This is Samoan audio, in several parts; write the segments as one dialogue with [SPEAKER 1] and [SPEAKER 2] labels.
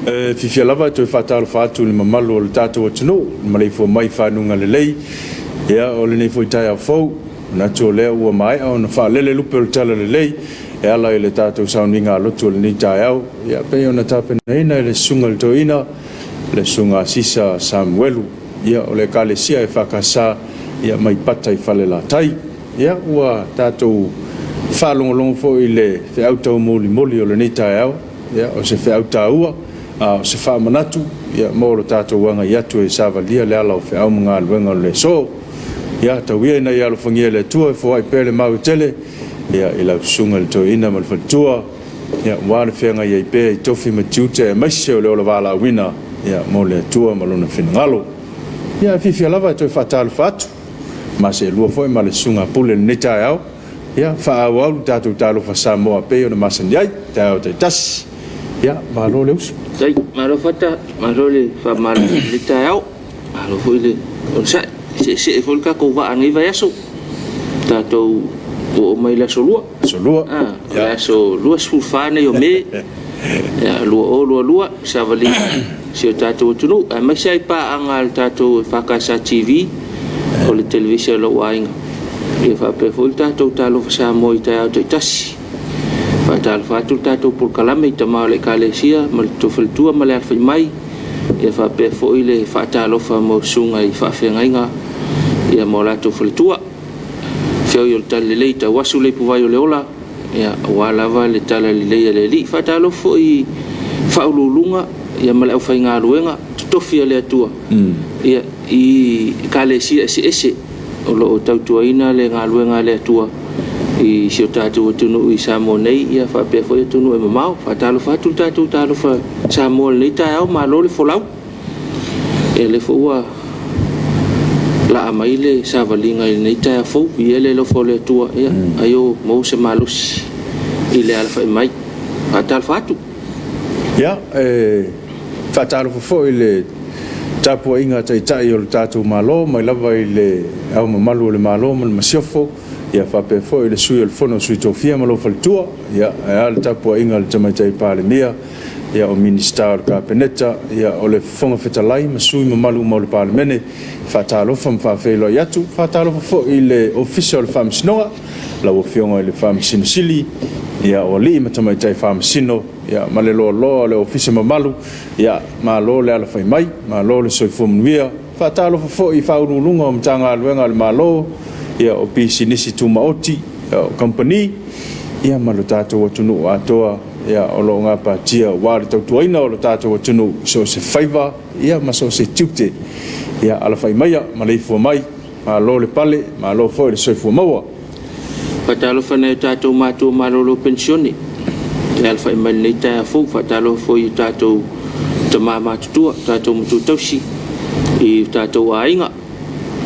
[SPEAKER 1] E fiafia lava e toe faatalofa atu i le mamalu o le tatou atunuu i le maleifua mai i fanuga lelei ia o lenei foi taeao fou. Manatu o lea ua maea ona faalele lupe o le talalelei e ala i le tatou sauniga a lotu o lenei taeao ia pei ona tapenaina e le Susuga i le Toeaina, le Susuga Asisa Samuelu ia o le Ekalesia EFKS ia mai Pata i Falelatai. Ia ua tatou faalogologo foi i le feau taumolimoli o lenei taeao, ia o se feau taua, a o se faamanatu ia mo le tatou agai atu e savalia le ala o feau ma galuega o le aso. Ia tau ia ina ia alofagia e le Atua e foai pea le mau e tele ia i lau susuga i le toeaina ma le faletua ia aua le feagai ai pea i tofi ma tiute aemaise o le ola valaauina ia mo le Atua ma Lona finagalo. Ia e fiafia lava e toe faatalofa atu ma seelua foi ma le susuga Pule i lenei taeao. Ia faaauau le tatou Talofa Samoa pei ona masani ai, taeao taitasi. Ia, malo le uso.
[SPEAKER 2] Faafetai, malo Fata, malo le faamalo i lenei taeao, malo foi le onosai. Seesee foi le tatou vaa i lenei vaiaso, tatou oo mai i le aso Lua.
[SPEAKER 1] Aso Lua.
[SPEAKER 2] O le aso 24 nei o Me 2022, savaliga a si o tatou atunuu, aemaise lava i paaga a le tatou EFKS TV, o le televise a lou aiga, ia faapea foi le tatou Talofa Samoa i taeao taitasi. Faatalofa atu le tatou polokalame i tama o le Ekalesia ma le faletua ma le alafai mai, ia faapea foi le faatalofa mo susuga i faafeagaiga ia ma o latou faletua. Feoi o le Talalelei, tauasu le ipuvai o le ola, ia, aua lava le talalelei a le Alii. Faatalofa foi i Faauluuluga ia ma le aufaigaluega totofi a le Atua ia, i Ekalesia eseese o lo o tautuaina le galuega a le Atua i si o tatou atunuu i Samoa nei, ia faapea foi atunuu e mamao. Faatalofa atu le tatou Talofa Samoa i lenei taeao, malo le folau. Ia lea foi ua laa mai le savaliga i lenei taeao fou, viia le alofa o le Atua, ia ai o maua se malosi i le alafai mai. Faatalofa atu.
[SPEAKER 1] Ia, e faatalofa foi i le tapuaiga a Taitai o le tatou Malo, mai lava i le Ao Mamalu o le Malo ma le Masiofo, ia faapea foi le Sui o le Fono a Sui Tofia ma lou faletua, ia, ae a le tapuaiga a le Tamaitai Palemia, ia o Minisita o le Kapeneta, ia o le Fofoga Fetalai ma sui usufono mamalu uma o le Palemene. Faatalofa ma faafeiloai atu. Faatalofa foi i le Ofisa o le Faamasinoga, lau Afioga i le Faamasino Sili, ia o alii ma tamaitai faamasino, ia ma le loaloa o le Ofisa mamalu, ia malo le alafai mai, malo le soifua manuia. Faatalofa foi i Faauluuluga o Matagaluega a le Malo, ia o pisinisi tumaoti, ia o kamupani, ia ma lo tatou atunuu atoa, ia o lo o gapatia aua le tautuaina o lo tatou atunuu i so o se faiva, ia ma so o se tiute. Ia alafai maia, maleifua mai, malo le pale, malo foi le soifua maua.
[SPEAKER 2] Faatalofa i nai o tatou matua malolo penisione e alafai mai i lenei taeao fou. Faatalofa foi i o tatou tama matutua, o tatou matua tausi i o tatou aiga.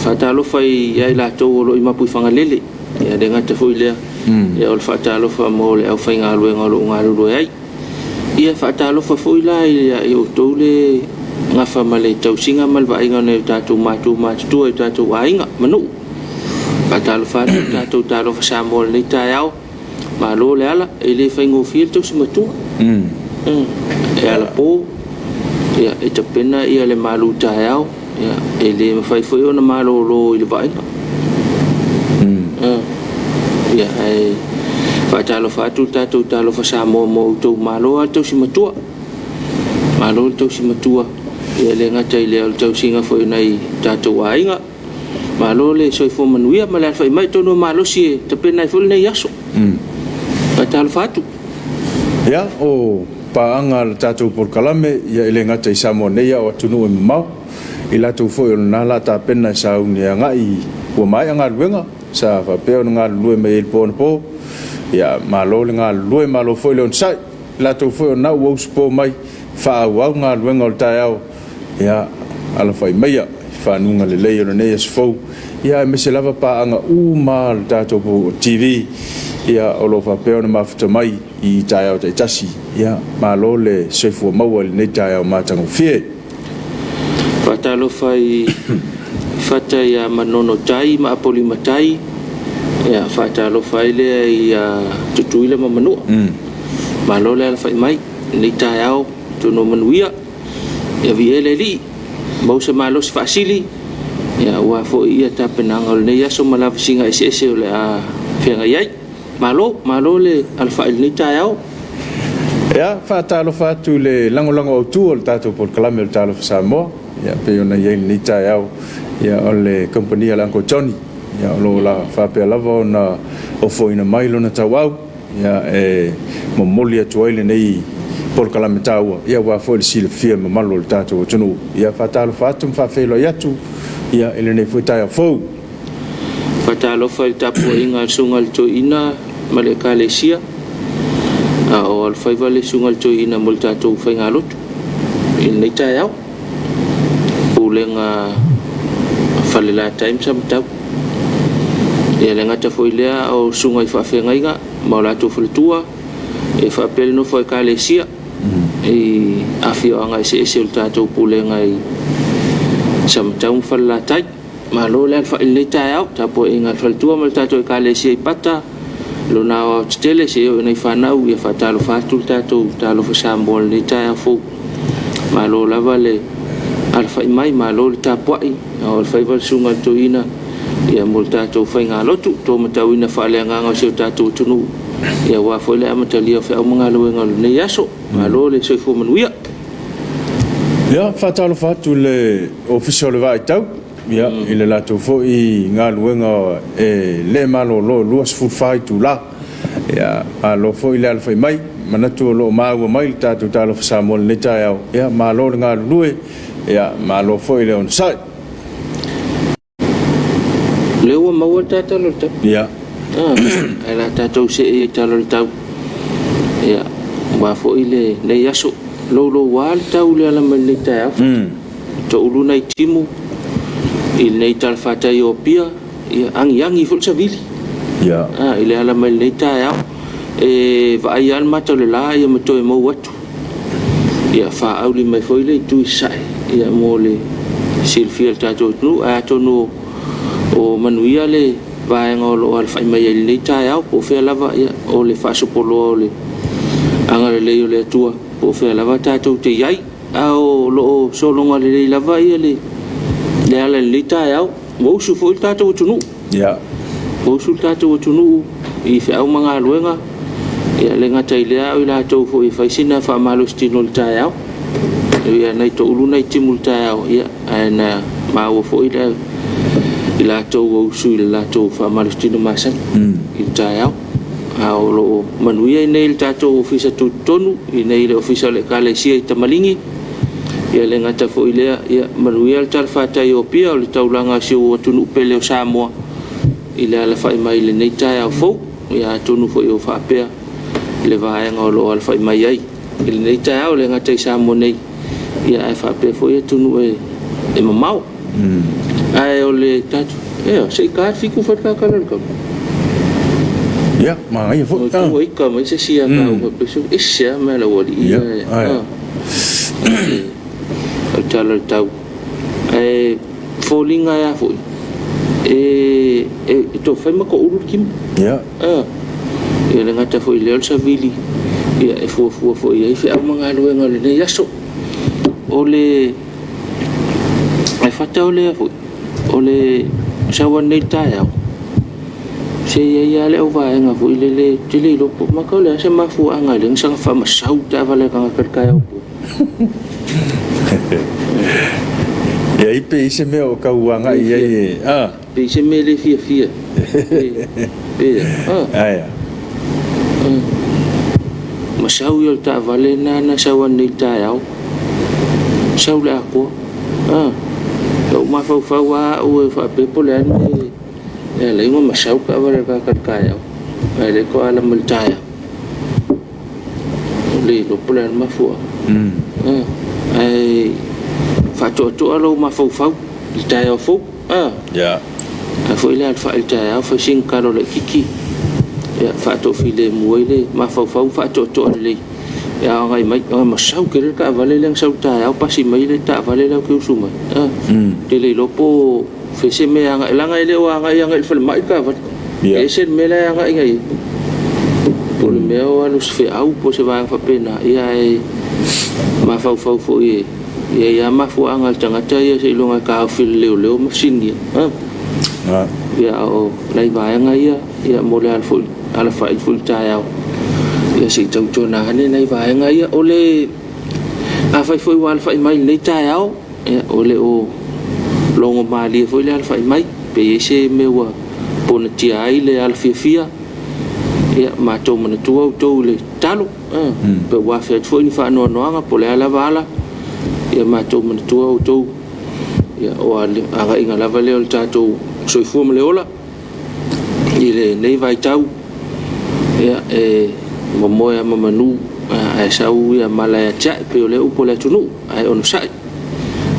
[SPEAKER 2] Faatalofa ia i latou o lo o i Mapuifagalele. E le gata foi i lea, o le faatalofa mo le aufaigaluega o lo o galulue ai. Ia faatalofa foi la ia outou le gafa ma le tausiga ma le vaaiga o nai o tatou matua matutua i o tatou aiga ma nuu. Faatalofa atu le tatou Talofa Samoa i lenei taeao. Malo le ala, e le faigofie le tausi matua. E alapo, ia, e tapena ia le malu taeao, ia, e le mafai foi ona malolo i le vaaiga. Ia, ae faatalofa atu le tatou Talofa Samoa mo outou. Malo lava le tausi matua. Malo le tausi matua. Ia e le gata i lea o le tausiga foi o nai tatou aiga. Malo le soifua manuia ma le alafai mai atonu o malosi e tapena ai foi lenei aso. Faatalofa atu.
[SPEAKER 1] Ia, o paaga a le tatou polokalame, ia e le gata i Samoa nei a o atunuu e mamao. I latou foi o lena la tapena e sauni e agai ua maea galuega sa faapea ona galulue mai ai i le po anapo. Ia, malo le galulue, malo foi le onosai. I latou foi o lena ua usupo mai, faaauau galuega o le taeao. Ia, alafai maia i fanuga lelei o lenei aso fou, ia aemaise lava paaga uma a le tatou TV, ia o lo o faapea ona mafuta mai i taeao taitasi. Ia, malo le soifua maua i lenei taeao matagofie.
[SPEAKER 2] Faatalofa i Fata ia Manono Tai ma Apolima Tai, ia faatalofa ai lea ia Tutuila ma Manua. Malo le alafai mai i lenei taeao. Atonu o manuia, ia viia le Alii, maua se malosi faasili, ia aua foi ia tapenaga o lenei aso ma lavasiga eseese o le a feagai ai. Malo, malo le alafai i lenei taeao.
[SPEAKER 1] Ia, faatalofa atu i le lagolago autu o le tatou polokalame o le Talofa Samoa, ia pei ona i ai lenei taeao, ia o le kamupani a le Uncle Johnny, ia o lo o la faapea lava ona ofoina mai lona tauau, ia e momoli atu ai lenei polokalame taua, ia aua foi le silafia e le mamalu o le tatou atunuu. Ia faatalofa atu ma faafeiloai atu, ia i lenei foi taeao fou.
[SPEAKER 2] Faatalofa i le tapuaiga a le Susuga i le Toeaina ma le Ekalesia, a o alofaiva le Susuga i le Toeaina mo le tatou faigalotu i lenei taeao. Pulega Falelatai ma Samatau. E le gata foi i lea a o susuga i faafeagaiga ma o latou faletua, e faapea le nofo a Ekalesia i afioaga eseese o le tatou pulega i Samatau ma Falelatai. Malo le alafai i lenei taeao, tapuaiga a le faletua ma le tatou Ekalesia i Pata, lona aoaotetele seia oo i nai fanau, ia faatalofa atu le tatou Talofa Samoa i lenei taeao fou. Malo lava le alafai mai, malo le tapuai, a o alofaiva le susuga i le toeaina ia mo le tatou faigalotu, to matauina faaleagaga o si o tatou atunuu, ia aua foi le amatalia o feau ma galuega o lenei aso. Malo le soifua manuia.
[SPEAKER 1] Ia, faatalofa atu i le Ofisa o le Vaaitau, ia, i le latou foi galuega e le malolo 24 itula. Ia, malo foi le alafai mai. Manatu o lo o maua mai le tatou Talofa Samoa i lenei taeao. Ia, malo le galulue, ia, malo foi le onosai.
[SPEAKER 2] O lea ua maua le ta tala o le tau.
[SPEAKER 1] Ia.
[SPEAKER 2] Ah, ae la tatou see i tala o le tau. Ia, aua foi lenei aso. Louloua le tau i le ala mai lenei taeao. Toulu nai timu i lenei talafatai o Apia, ia agiagi foi le savili.
[SPEAKER 1] Ia.
[SPEAKER 2] Ah, i le ala mai lenei taeao. E vaai lava le mata o le la ia ma toe mou atu. Ia faauli mai foi le itu i sasae ia mo le silafia e le tatou atunuu. Ae atonu o manuia le vaega o lo o alafai mai ai i lenei taeao, po o fea lava, ia, o le faasopoloa o le agalelei o le Atua, po o fea lava tatou te i ai. A o lo o sologa lelei lava ia le ala i lenei taeao. Ua usu foi le tatou atunuu.
[SPEAKER 1] Ia.
[SPEAKER 2] Ua usu le tatou atunuu i feau ma galuega. Ia le gata i lea, o i latou foi e fai sina faamalositino i le taeao. Ia nai toulu nai timu i le taeao, ia, ae na maua foi le i latou ua usu i le latou faamalositino masani i le taeao. A o lo o manuia i inei i le tatou ofisa tutotonu, i inei i le ofisa o le Ekalesia i Tamaligi. Ia le gata foi i lea, ia manuia le talafatai o Apia o le taulaga o si ou atunuu pele o Samoa i le alafai mai i lenei taeao fou. Ia atonu foi o faapea le vaega o lo o alafai mai ai i lenei taeao, le gata i Samoa nei, ia ae faapea foi atunuu e mamao. Ae o le tatou, ea, se i ka fiku fai le kakala le kau.
[SPEAKER 1] Ia, manaia foi.
[SPEAKER 2] O tua ika mai se sia kau faapea se ese a mea lau alii.
[SPEAKER 1] Ia, ae.
[SPEAKER 2] O le tala o le tau. Ae foliga e a foi, e toe fai ma toulu le tino.
[SPEAKER 1] Ia.
[SPEAKER 2] Ia le gata foi i lea o le savili, ia e fuafua foi i ai feau ma galuega o lenei aso. O le ae fata o lea foi, o le sau ananei i le taeao, se i ai lava le auvaega foi lele, ou te le iloa po o maka o le a se mafuaaga e ala ai ona saga faamasau le taavale a le tagata i le taeao poo.
[SPEAKER 1] Ia i pe i se mea o tau agai i ai e, a.
[SPEAKER 2] Pe i se mea le fiafia. Pe, a.
[SPEAKER 1] Aia.
[SPEAKER 2] Masau ia o le taavale lena na sau ananei i le taeao. Sau le atoa. A. Lou mafaufau lava au e faapea po o le a le mea e ala ai ona masau le taavale a le tagata i le taeao, ae o lea faatoa ala mai i le taeao. Le iloa po o le a le mafuaaga. Ae faatoatoa lou mafaufau i le taeao fou. A.
[SPEAKER 1] Yeah.
[SPEAKER 2] A foi le alafai i le taeao, fai sina talo laitiiti, ia faatoafilemu ai le mafaufau ma faatoatoa lelei. Ia agai mai, agai masau tele le taavale lea na sau i le taeao, pasi mai le taavale lea ou te usu mai. A. Ou te le iloa po o fea se mea e agai, leaga e le o agai agai i le falemai le taavale.
[SPEAKER 1] Yeah.
[SPEAKER 2] E ese le mea la e agai i ai. Po o le mea o alu se feau po o se vaega faapena, ia ae mafaufau foi e i ai lava mafuaaga a le tagata ia seiloga e taofi e le leoleo ma fesiligia. Ia a o nai vaega ia, ia mo le alafai foi i le taeao, ia se i tautuana ane nai vaega ia. O le afai foi ua alafai mai i lenei taeao, ia o le o logomalie foi le alafai mai, pe i ai se mea ua ponatia ai le alafiafia, ia matou manatua outou i le tatalo, pe ua afe atu foi ni faanoanoaga po o le a lava ala, ia matou manatua outou, ia o le agaiga lava lea o le tatou soifua ma le ola i lenei vaitau, ia e momoe lava ma manu ae sau mala e atiae, pei o lea upu a le atunuu, ae onosai,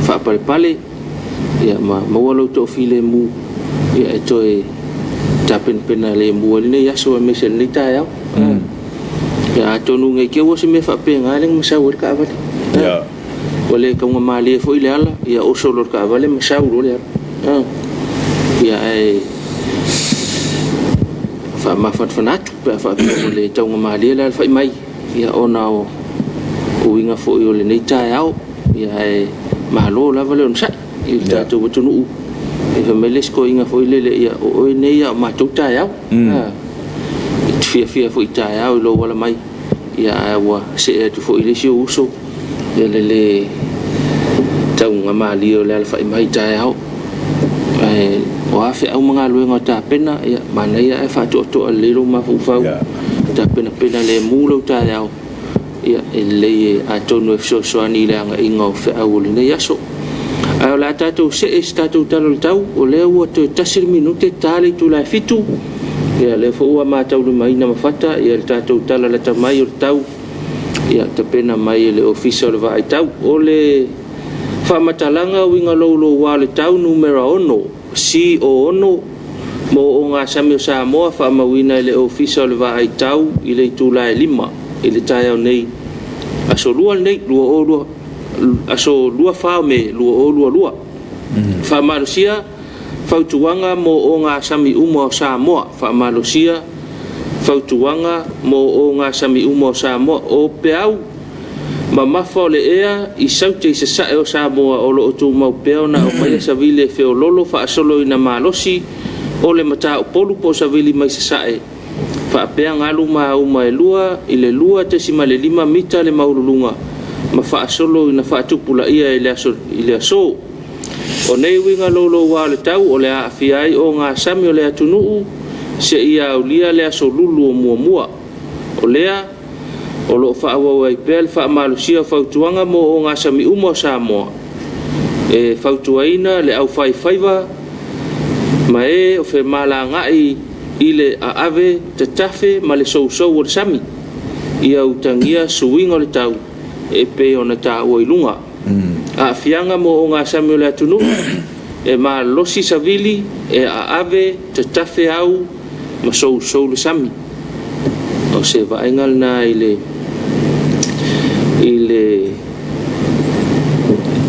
[SPEAKER 2] faapalepale, ia ma maua lou toafilemu e toe tapenapena lemu ai lenei aso aemaise o lenei taeao. Ia atonu ne i te i ua se mea faapena lea na sau ai le taavale. Ua le taugamalie foi le ala, ia oso loa i le taavale ma sau loa le ala. Ia ae faamafanafana atu pe a faapea ua le taugamalie le alafai mai, ia ona o uiga foi o lenei taeao. Ia ae malo lava le onosai i le tatou atunuu. Ia fai mai le isi toeaina foi lele, ia o oe nei a o matou taeao. E te fiafia foi i taeao i lou ala mai, ia ae ua see atu foi i le isi ou uso le le taugamalie o le alafai mai i taeao. Ae o a feau ma galuega o tapena, ia manaia ae faatoatoa lelei lou mafaufau, tapenapena lemu lou taeao, ia e lelei atonu e fesoasoani i le agaiga o feau o lenei aso. Ae o le a tatou see i se tatou Tala o le Tau, o lea ua toe tasi le minute ta le itula e 7, ia o lea foi ua mataulimaina ma fata le tatou tala lata mai o le tau, ia tapena mai e le Ofisa o le Vaai Tau. O le faamatalaga uiga louloua o le tau numera 6, CO6, mo ogasami o Samoa faamauina e le Ofisa o le Vaai Tau i le itula e 5 i le taeao nei, aso Lua lenei, 22, aso 24 o Me 2022. Faamalosia fautuaga mo ogasami uma o Samoa. Faamalosia fautuaga mo ogasami uma o Samoa. O peau mamafa o le ea i Saute i sasae o Samoa o lo o tumau pea ona aumaia savili e feoloolo faasoloina malosi o le mataupolu po o savili mai sasae faapea galu ma auma e 2 i le 2.5 mita le maualuluga ma faasolo ina faatupulaia i le aso, i le aso. O nei uiga louloua o le tau o le a aafia ai ogasami o le atunuu seia aulia le aso Lulu o muamua. O lea, o lo o faaauau ai pea le faamalosia o fautuaga mo ogasami uma o Samoa. E fautuaina le aufaifaiva ma e o femalagaai i le aave tatafe ma le sousou o le sami, ia utagia suiga o le tau e pei ona taua i luga. Aafiaga mo ogasami o le atunuu, e malosi savili, e aave tatafe au ma sousou le sami. O se vaaiga lena i le i le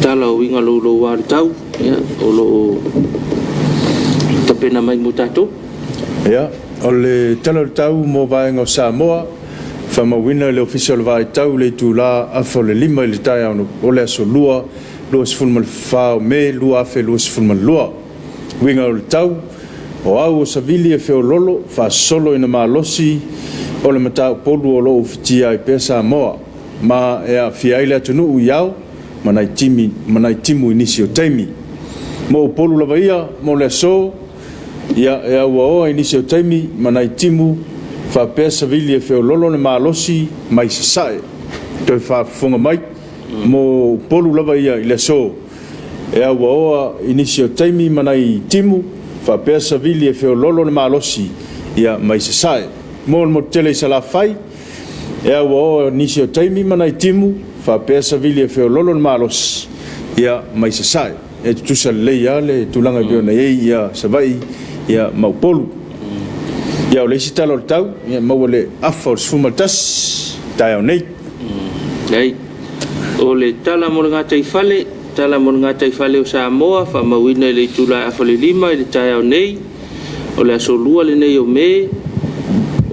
[SPEAKER 2] tala o uiga louloua o le tau, ia, o lo o tapena mai mo tatou.
[SPEAKER 1] Ia, o le Tala o le Tau mo vaega o Samoa, faamauina e le Ofisa o le Vaai Tau i le itula 4:30 i le taeao o le aso Lua, 24 o Me 2022. Uiga o le tau, o au o savili e feoloolo, faasolo ina malosi o le mataupolu o lo o ufitia ai pea Samoa, ma e aafia ai le atunuu i ao ma nai timi, ma nai timu i nisi o taimi. Mo Upolu lava ia, mo le aso, ia e auaoa i nisi o taimi ma nai timu faapea savili e feoloolo le malosi mai sasae. Toe faafofoga mai, mo Upolu lava ia i le aso, e auaoa i nisi o taimi ma nai timu faapea savili e feoloolo le malosi ia mai sasae. Mo le motu tele i Salafai, e auaoa nisi o taimi ma nai timu faapea savili e feoloolo le malosi ia mai sasae. E tutusa lelei lava le tulaga e pei ona i ai ia Savaii ia ma Upolu. Ia o le isi tala o le tau, ia maua le afa o le 11 taeao nei.
[SPEAKER 2] Leai. O le tala mo le gataifale, tala mo le gataifale o Samoa, faamauina i le itula e 4:30 i le taeao nei, o le aso Lua lenei o Me.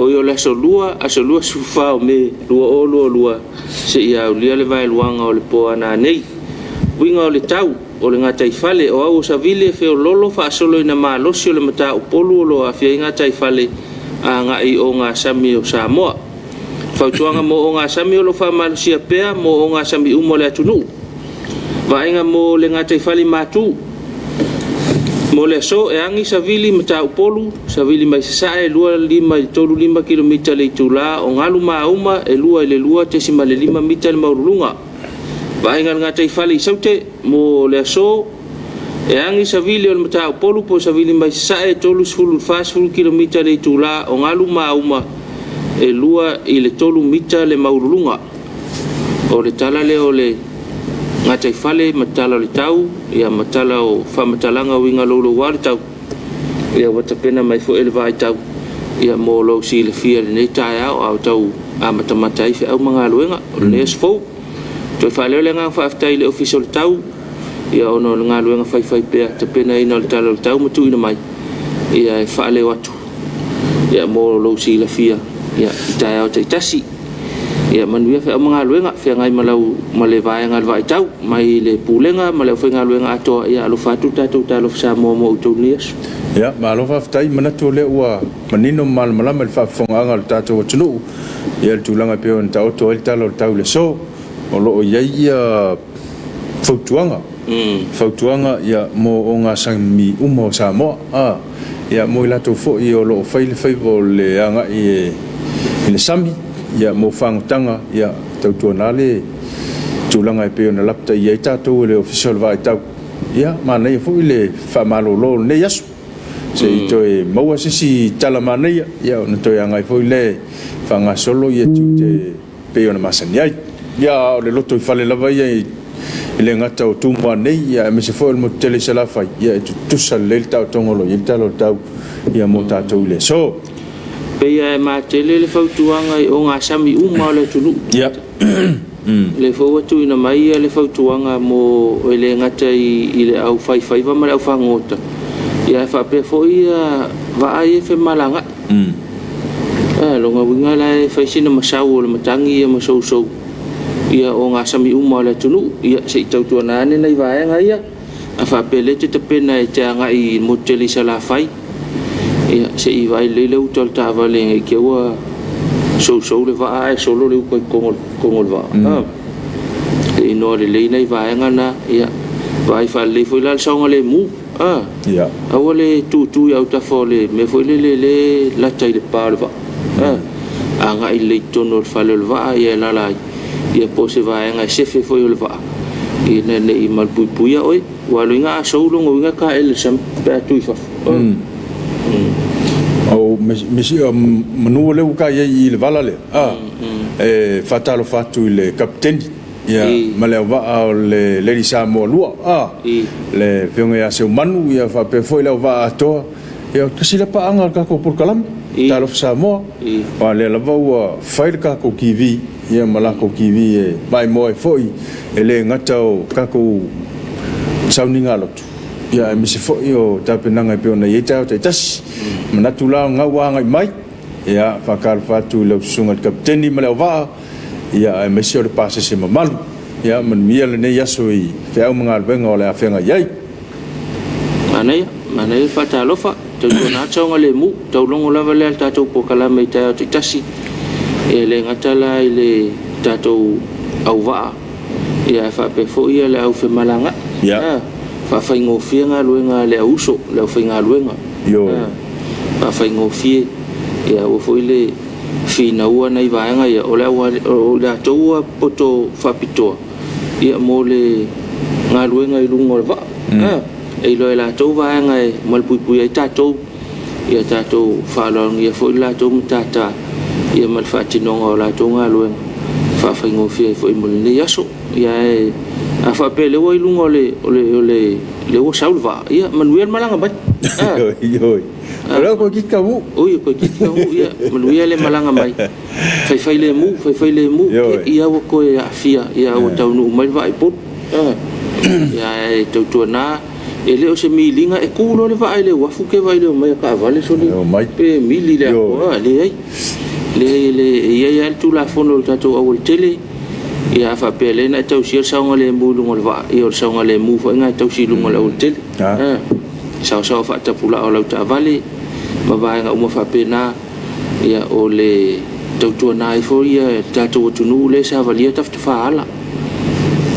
[SPEAKER 2] Oi o le aso Lua, aso 24 o Me 2022, seia aulia le vaeluaga o le po a nanei. Uiga o le tau, o le gataifale, o au o savili e feoloolo faasolo ina malosi o le mataupolu o lo o aafia ai gataifale agai i ogasami o Samoa. Fautuaga mo ogasami o lo o faamalosia pea mo ogasami uma o le atunuu. Vaaiga mo le gataifale matu. Mo le aso e agi savili mataupolu, savili mai sasae 25 i le 35 kilomita le itula, o galu mauma e 2 i le 2.5 mita le maualuluga. Vaaiga a le gataifale i Saute mo le aso, e agi savili o le mataupolu po o savili mai sasae 30 i le 40 kilomita le itula, o galu mauma e 2 i le 3 mita le maualuluga. O le tala lea o le gataifale ma tala o le tau, ia ma tala o faamatalaga uiga louloua o le tau, ia ua tapena mai foi e le vaitau, ia mo lou silafia i lenei taeao a o tau amatamata ai feau ma galuega o lenei aso fou. Toe faaleo le agaga faafetai i le Ofisa o le Tau, ia ona o le galuega faifaipea tapenaina o le tala o le tau ma tuuina mai, ia e faaleo atu, ia mo lou silafia, ia i taeao taitasi. Ia manuia feau ma galuega, feagai ma lau ma le vaega a le Vaaitau, mai le Pulega ma le aufaigaluega atoa, ia alofa atu le tatou Talofa Samoa mo outou i lenei aso.
[SPEAKER 1] Ia, malo faafetai. Manatu o lea ua manino ma malamalama i le faafofogaaga a le tatou atunuu ia le tulaga e pei ona taoto ai le Tala o le Tau i le aso. O lo o i ai ia fautuaga, fautuaga ia mo ogasami uma o Samoa, a, ia mo i latou foi o lo o fai le faiva o le agai i le sami, ia mo fagotaga, ia tautuana le tulaga e pei ona lapataia ai tatou e le Ofisa o le Vaaitau. Ia manaia foi le faamalolo o lenei aso, se i toe maua se isi tala manaia, ia ona toe agai foi lea e faagasolo ia tiute pei ona masani ai. Ia, a o le lotoifale lava ia e le gata o Tumua nei, ia aemaise foi o le motu tele i Salafai, ia e tutusa lelei le taotoga o lo o i ai le tala o le tau ia mo tatou i le aso.
[SPEAKER 2] Pei lava e matele le fautuaga i ogasami uma o le atunuu.
[SPEAKER 1] Ia.
[SPEAKER 2] O lea foi ua tuuina mai le fautuaga mo e le gata i le au faifaiva ma le au fagota, ia ae faapea foi vaa ia e femalagaai. A, lona uiga la e fai sina masau o le matagi ia ma sousou ia ogasami uma o le atunuu. Ia se i tautuana ane nai vaega ia, a faapea lea e te tapena e te agai i le motu tele i Salafai, ia se i vaai lelei le uta o le taavale ne i te i ua sousou le vaa ae solo le uta i totonu o le vaa. A, se i inoa lelei nai vaega na, ia vaai faalelei foi la le saogalemu. A,
[SPEAKER 1] Ia.
[SPEAKER 2] Aua le tutu i autafa o le mea foi lele le lata i le pa o le vaa. A, agai lelei i totonu o le fale o le vaa ia e lala ai, ia po o se vaega e sefe foi o le vaa, ina ne i malupuipuia oe. Ua aloina a sou lona uiga e taele i le sami pe a tu i fafo.
[SPEAKER 1] O manu o lea ua ta i ai i le vala lea, a, e faatalofa atu i le Kapeteni ia, ma le auvaa o le Lady Samoa 2, a, le Afioga ia Seumanu, ia faapea foi le auvaa atoa. Ia, tasi lea paaga a le tatou polokalame, Talofa Samoa, aua o lea lava ua fai le tatou TV, ia ma latou TV e maimoa ai foi, e le gata o tatou sauniga lotu, ia aemaise foi o tapenaga e pei ona i ai taeao taitasi. Manatu la o lena ua agai mai, ia faatalofa atu i lau susuga i le Kapeteni ma le auvaa, ia aemaise o le pasese mamalu. Ia manuia lenei aso i feau ma galuega o le a feagai ai.
[SPEAKER 2] Manaia, manaia le faatalofa, tautuana atu saogalemu, taulogo lava lea le tatou polokalame i taeao taitasi. E le gata la i le tatou auvaa, ia ae faapea foi ia le au femalagaai.
[SPEAKER 1] Ia.
[SPEAKER 2] Faafaigofie galuega a le au uso, le aufaigaluega.
[SPEAKER 1] Ioe.
[SPEAKER 2] Faafaigofie, ia aua foi le finaua nai vaega ia, o le au, o i latou ua poto faapitoa, ia mo le galuega i luga o le vaa. E iloa e latou vaega e malupuipuia ai tatou, ia tatou faaaloalogia foi le latou matata ia ma le faatinoga o latou galuega, faafaigofie ai foi mo lenei aso. Ia ae a faapea o lea ua i luga o le, o le, o le, lea ua sau le vaa, ia manuia le malaga mai.
[SPEAKER 1] Oi, o lea koe kika mu.
[SPEAKER 2] Oi, koe kika mu, ia manuia le malaga mai. Faifai lemu, faifai lemu, ia ua toe aafia, ia ua taunuu mai le vaa i Upolu. Ia ae tautuana, e le o se miliga, e tu loa le vaa i le uafu, te vaai le omai a taavale, soli, pe mili le atoa, leai. Leai e le, e i ai lava le Tulafono o le tatou aualatele, ia a faapea lea na e tausia le saogalemu i luga o le vaa, ia o le saogalemu foi lena e tausi i luga o le aualatele.
[SPEAKER 1] Ah.
[SPEAKER 2] Saosaoa faatapulaa o lau taavale ma vaega uma faapena, ia o le tautuana ifo ia le tatou atunuu lea e savalia tafatafa ala.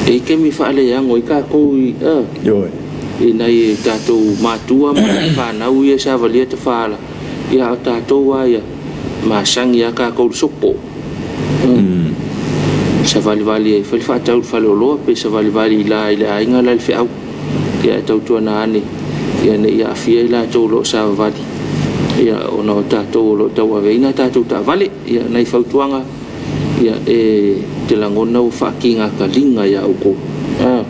[SPEAKER 2] E i ai taimi e faaleano ai tatou i, a,
[SPEAKER 1] Ioe.
[SPEAKER 2] i nai o tatou matua ma fanau ia e savalia tafaala, ia a o tatou lava ia, e masani lava tatou i le sopo. Savalivali e fai le faatau i le faleoloa pe savalivali i la i le aiga la i le feau, ia ae tautuana ane ia ne i aafia i latou o lo o savavali ia ona o tatou o lo o tauaveina a tatou taavale. Ia nai fautuaga ia e te lagona ua faatiga taliga ia outou. A,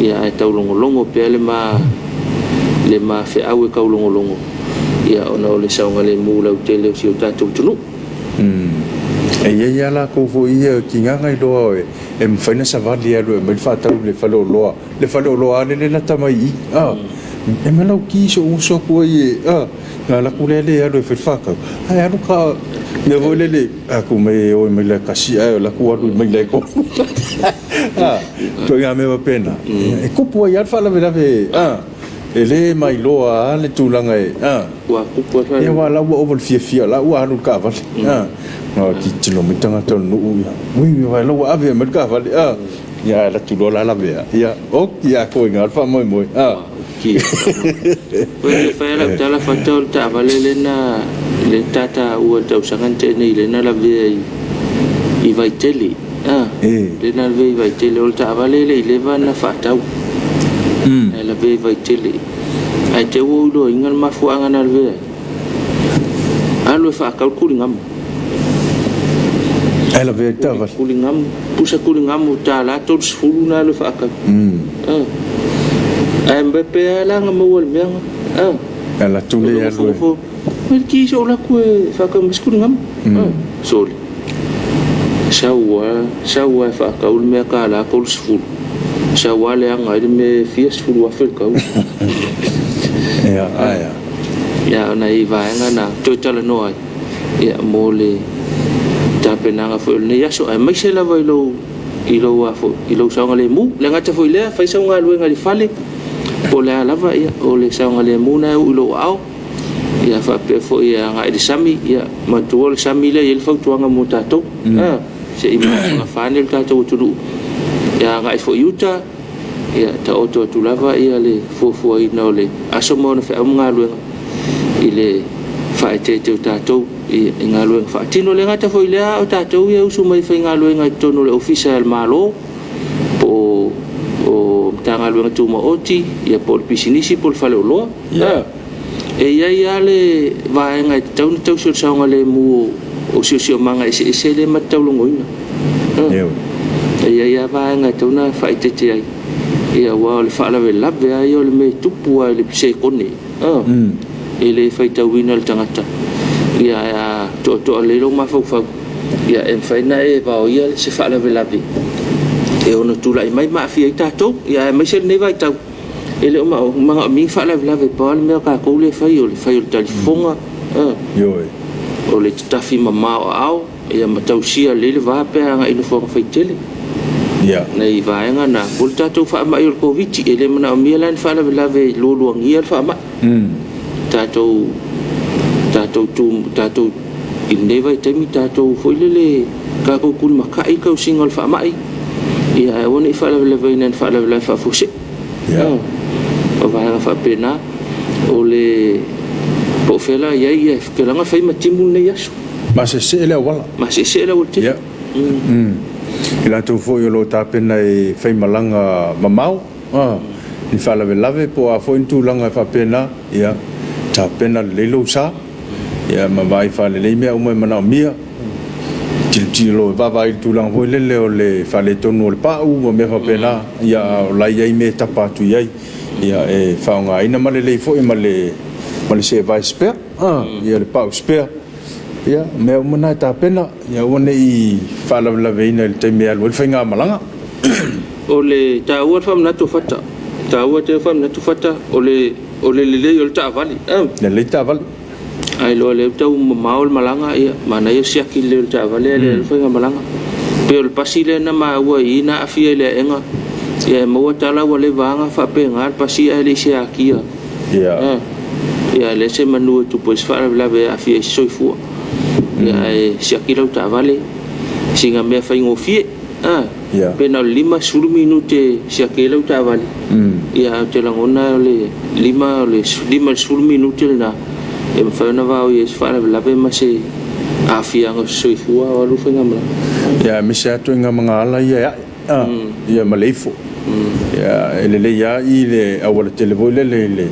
[SPEAKER 2] ia ae taulogologo pea le ma le ma feau e taulogologo ia ona o le saogalemu lautele o si o tatou atunuu.
[SPEAKER 1] E i ai lava latou foi ia tigaga iloa e mafai ona savali e alu e aumai le faatau i le faleoloa, le faleoloa lava lea e lata mai i i, a, e manauki so'u uso atu ai e, a, na alu atu lea le alu e fai le faatau, ae alu ta mea foi lele, a tuu mai e o i maila e tasi ae alu atu alu i maila e tolu. A, ituaiga mea faapena, e tupu ai lava le faalavelave, a, e le mailoa lava le tulaga e, a.
[SPEAKER 2] Ua tupu ai
[SPEAKER 1] le faalavelave. Ia aua o la ua ova le fiafia, o la ua alu i le taavale, a, a tilotilo mai tagata o le nuu, ia, ui, o la ua ave mai le taavale, a, ia ae alu atu loa la lavea, ia, oki atoa i ina le faamoemoe, a.
[SPEAKER 2] Ua fia fai lau tala fata o le taavale lea na lea na tataua i le tausaga na tea nei lea na lavea i i Vaitele a lea na lavea i Vaitele o le taavale e le i leva na faatau ae lavea i Vaitele ae te i ua ou iloaina le mafuaaga na lavea ai alu e faatau le tuligamu.
[SPEAKER 1] Ae lavea ai le taavale.
[SPEAKER 2] Tuligamu pusa tuligamu $30 na alu e faatau. Ae pe a la na maua i le mea na.
[SPEAKER 1] E alu atu le alu e.
[SPEAKER 2] Mai le ki so alu atu e faatau mai se tuligamu. Sole. Sau a, sau a e faatau le mea $30. Sau a leaga ai le mea e fia sefulu afe le tau.
[SPEAKER 1] Ia, ae a.
[SPEAKER 2] Ia, o nai vaega na toe talanoa ai, ia, mo le tapenaga foi o lenei aso, aemaise lava i lou i lou a foi, i lou saogalemu. Le gata foi i lea, fai sau galuega i le fale, po o le a lava, ia, o le saogalemu lena e uu i lou aao, ia faapea foi e agai i le sami, ia, manatua o le sami lea e i ai le fautuaga mo tatou, a, se i mafanafana ane le tatou atunuu, ia agai foi i uta, ia taoto atu lava ia le fuafuaina o le aso ma ona feau ma galuega i le faaeteete o tatou i galuega faatino. E le gata foi i lea, a o tatou ia e usu mai e faigaluega i totonu o le Ofisa a le Malo, po o Matagaluega Tumaoti, ia po o le pisinisi po o le faleoloa. E i ai lava le vaega e tatau ona tausi o le saogalemu o siosiomaga eseese lea ma te taulogoina. E i ai lava vaega e tatau ona faaeteete ai, ia aua o le faalavelave lava ia o le mea e tupu lava i le sekone. E le faitauina e le tagata, ia ae a toatoa lelei lou mafaufau, ia e mafai ona e vaoia se faalavelave e ono tulai mai ma aafia ai tatou, ia aemaise lenei vaitau e le o manaomia ni faalavelave, pau lava le mea o tatou lea e fai o le fai o le talifofoga,
[SPEAKER 1] Ioe.
[SPEAKER 2] o le tatafi mama o aao, ia ma tausia lelei le va pe a agai i nofoaga faitele.
[SPEAKER 1] Ia.
[SPEAKER 2] Nai vaega na, o le tatou faamai o le Koviti, e le manaomia la ni faalavelave e lualuagia le faamai. Tatou, tatou tu, tatou, i lenei vaitaimi, tatou foi lele, tatou tulimatai le tausiga o le faamai, ia ae aua ne i faalavelaveina i ni faalavelave faafuasei.
[SPEAKER 1] Ia.
[SPEAKER 2] O vaega faapena, o le, po o fea la i ai, ia, te laga fai ma timu lenei aso.
[SPEAKER 1] Maseesee le auala.
[SPEAKER 2] Maseesee le auala tele.
[SPEAKER 1] Ia. I latou foi o lo o tapena e fai malaga mamao, ni faalavelave po o a foi ni tulaga e faapena, ia, tapena lelei lou sa, ia, ma vaai faalelei mea uma e manaomia, tilotilo, vaavaai i le tulaga foi lele o le faaletonu o le pau ma mea faapena, ia, a o la e i ai mea e tapa atu i ai, ia, e faaaogaina ma lelei foi ma le, ma le sevae spare, ia, le pau spare, ia, o mea uma na e tapena, ia aua ne i faalavelaveina i le taimi e alu ai le faigamalaga.
[SPEAKER 2] O le taua le faamanatu o Fata. Taua tele faamanatu Fata o le o le lelei o le taavale.
[SPEAKER 1] Lelei taavale.
[SPEAKER 2] Ae iloa lea ua tau mamao le malaga, ia, manaia le siaki lelei o le taavale ae le alu faigamalaga. Pei o le pasi lea na maua i i na aafia i le aega, ia e maua tala ua leva lava ona faapena le pasi ae le i seakia. Ia. Ia, leai se manu e tupu ai se faalavelave e aafia ai se soifua. Ia, ae siaki lau taavale, sina mea faigofie. A,
[SPEAKER 1] Ia.
[SPEAKER 2] pe na o le 50 minute e siaki ai lau taavale. Ia, ae ou te lagona o le 5 o le 5 i le 10 minute lena e mafai ona vaoi ai se faalavelave ma se aafiaga o se soifua a o alu le faigamalaga.
[SPEAKER 1] Ia, aemaise lava ituaiga magaala ia e ae, a, ia ma le ifo. Ia, e lelei lava i le aualatele foi lele i le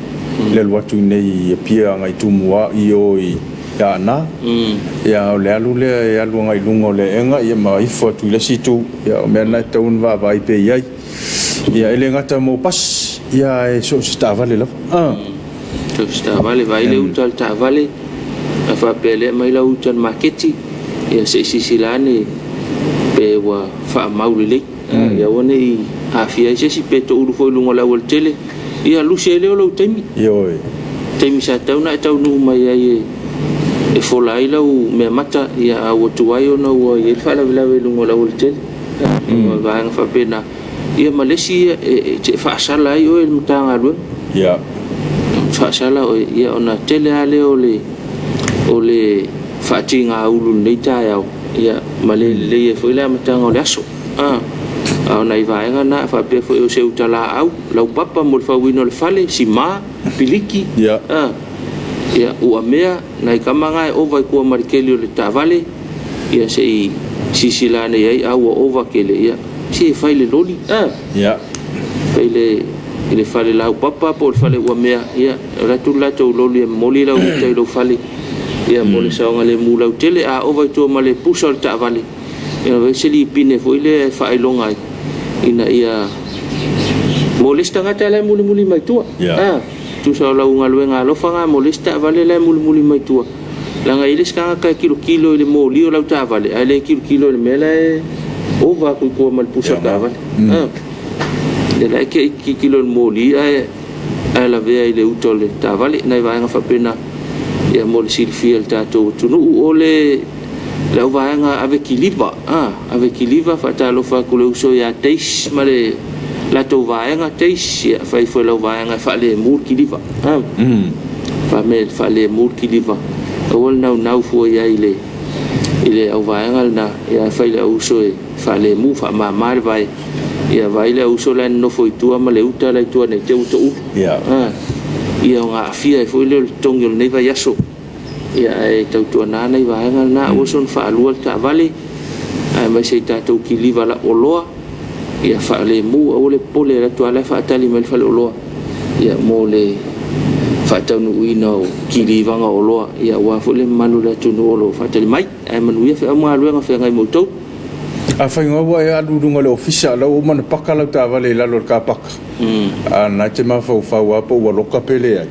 [SPEAKER 1] le alu atu i inei i Apia agai i Tumua i o i Aana. Ia, a o le alu lea e alu agai i luga o le aega ia ma ifo atu i le isi itu. Ia, o mea na e tatau ona vaavaai pea i ai. Ia, e le gata mo pasi, ia ae so o se taavale lava.
[SPEAKER 2] Ah. So o se taavale, vaai le uta a le taavale, a faapea lea aumai lau uta i le maketi, ia se i silasila ane pe ua faamau lelei. Ia aua ne i aafia ai se isi, pe toulu foi i luga o le aualatele, ia lusi ai lea o lou taimi.
[SPEAKER 1] Ioe.
[SPEAKER 2] Taimi sa tatau ona e taunuu mai ai e fola ai lau meamata, ia a ua tuai ona ua i ai le faalavelave i luga o le aualatele. O vaega faapena. Ia ma le isi e te faasala ai oe i le Matagaluega.
[SPEAKER 1] Ia.
[SPEAKER 2] Faasala oe, ia ona tele lava lea o le o le faatigaulu i lenei taeao, ia ma le lelei ai foi le amataga o le aso. A, a o nai vaega na, faapea foi o se uta laau, laupapa mo le fauina o le fale, sima, piliki,
[SPEAKER 1] Ia.
[SPEAKER 2] a, ia, uamea, nai tama na e ova i tua ma le keli o le taavale, ia se i silasila ane i ai, a ua ova tele, ia, se fai le loli, a,
[SPEAKER 1] Ia.
[SPEAKER 2] fai le i le fale laupapa po o le fale uamea, ia, alu atu le latou loli e momoli lau uta i lou fale, ia, mo le saogalemu lautele. A ova i tua ma le pusa o le taavale, Ia fai se lipine foi lea e faailoga ai ina ia mo le isi tagata la e mulimuli mai tua.
[SPEAKER 1] Yeah.
[SPEAKER 2] Ah, tusa o lau galuega alofa na mo le isi taavale la e mulimuli mai tua. Leaga e i ai le isi tagata e kilokilo i le moli o lau taavale ae le kilokilo i le mea la e ova atu i tua ma le pusa o le taavale. Ah, lea la e tilotilo i le moli ae ae lavea i le uta o le taavale. Nai vaega faapena ia mo le silafia e le tatou atunuu. O le Le au vaega ave kiliva, a, ave kiliva, faatalofa atu le uso ia Dace ma le latou vaega Dace, ia fai foi lau vaega e faalemu le kiliva, a, faamea faalemu le kiliva, aua le naunau fua i ai i le, i le au vaega lena, ia ae fai le au uso e faalemu, faamama le vae, ia vaai le au uso la e nonofo i tua ma le uta la i tua nei te i ua toulu, a, ia ona aafia ai foi lea o le totogi o lenei vaiaso. Ia ae tautuana nai vaega lena, aua soona faalua le taavale, aemaise i tatou kiliva lauoloa, ia faalemu, aua le popole, alu atu lava la e faatali mai le faleoloa, ia mo le faataunuuina o kilivaga oloa, ia aua foi le mamalu o le atunuu o lo o faatali mai. Ae manuia feau ma galuega feagai ma outou.
[SPEAKER 1] Afai nga ua e alu i luga o le ofisa, o la ua uma ona paka lau taavale i lalo o le car paka, a o lena e te mafaufau lava po ua loka pe leai.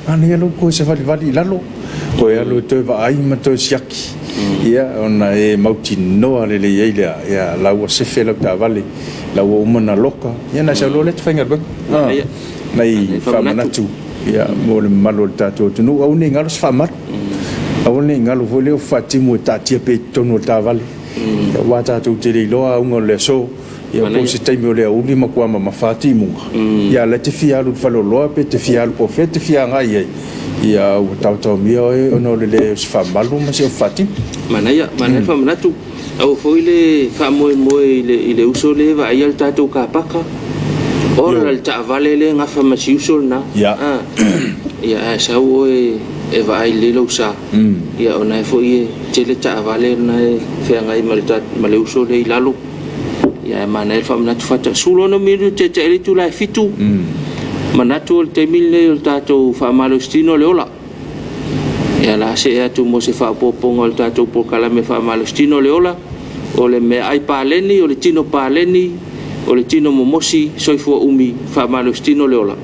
[SPEAKER 1] Manaia lou toe savalivali i lalo, toe alu e toe vaai ma toe siaki, ia, ona e mautinoa lelei ai lea, ia, la ua sefe lau taavale, la ua uma ona loka, ia ona e sau loa lea e te faigaluega.
[SPEAKER 2] Manaia.
[SPEAKER 1] Nai faamanatu, ia, mo le mamalu o le tatou atunuu. Aua ne i galo se faamalu. Aua ne i galo foi lea o faatimu e taatia pea i totonu o le taavale, aua tatou te le iloa auga o le aso. Ia po o se taimi o le aoauli matua mamafa timuga, ia a o la e te fia alu i le faleoloa pe te fia alu po o fea e te fia agai i ai, ia ua taotaomia oe ona o le leai o se faamalu ma se ofi faatimu.
[SPEAKER 2] Manaia, manaia le faamanatu. Aua foi le faamoemoe i le, i le uso lea e vaaia le tatou kapaka. Ola le taavale lea e gafa ma si uso lena.
[SPEAKER 1] Ia.
[SPEAKER 2] Ah. Ia ae sau oe e vaai lelei lou sa. Ia ona e foi e tele taavale lena e feagai ma le, ma le uso lea i lalo. Ia ae manaia le faamanatu fata. 16 minute tete'e le itula e 7. Manatu o le taimi lenei o le tatou faamalositino o le ola. Ia la see atu mo se faaopoopoga o le tatou polokalame faamalositino o le ola, o le meaai paleni, o le tino paleni, o le tino momosi, soifua umi, faamalositino le ola.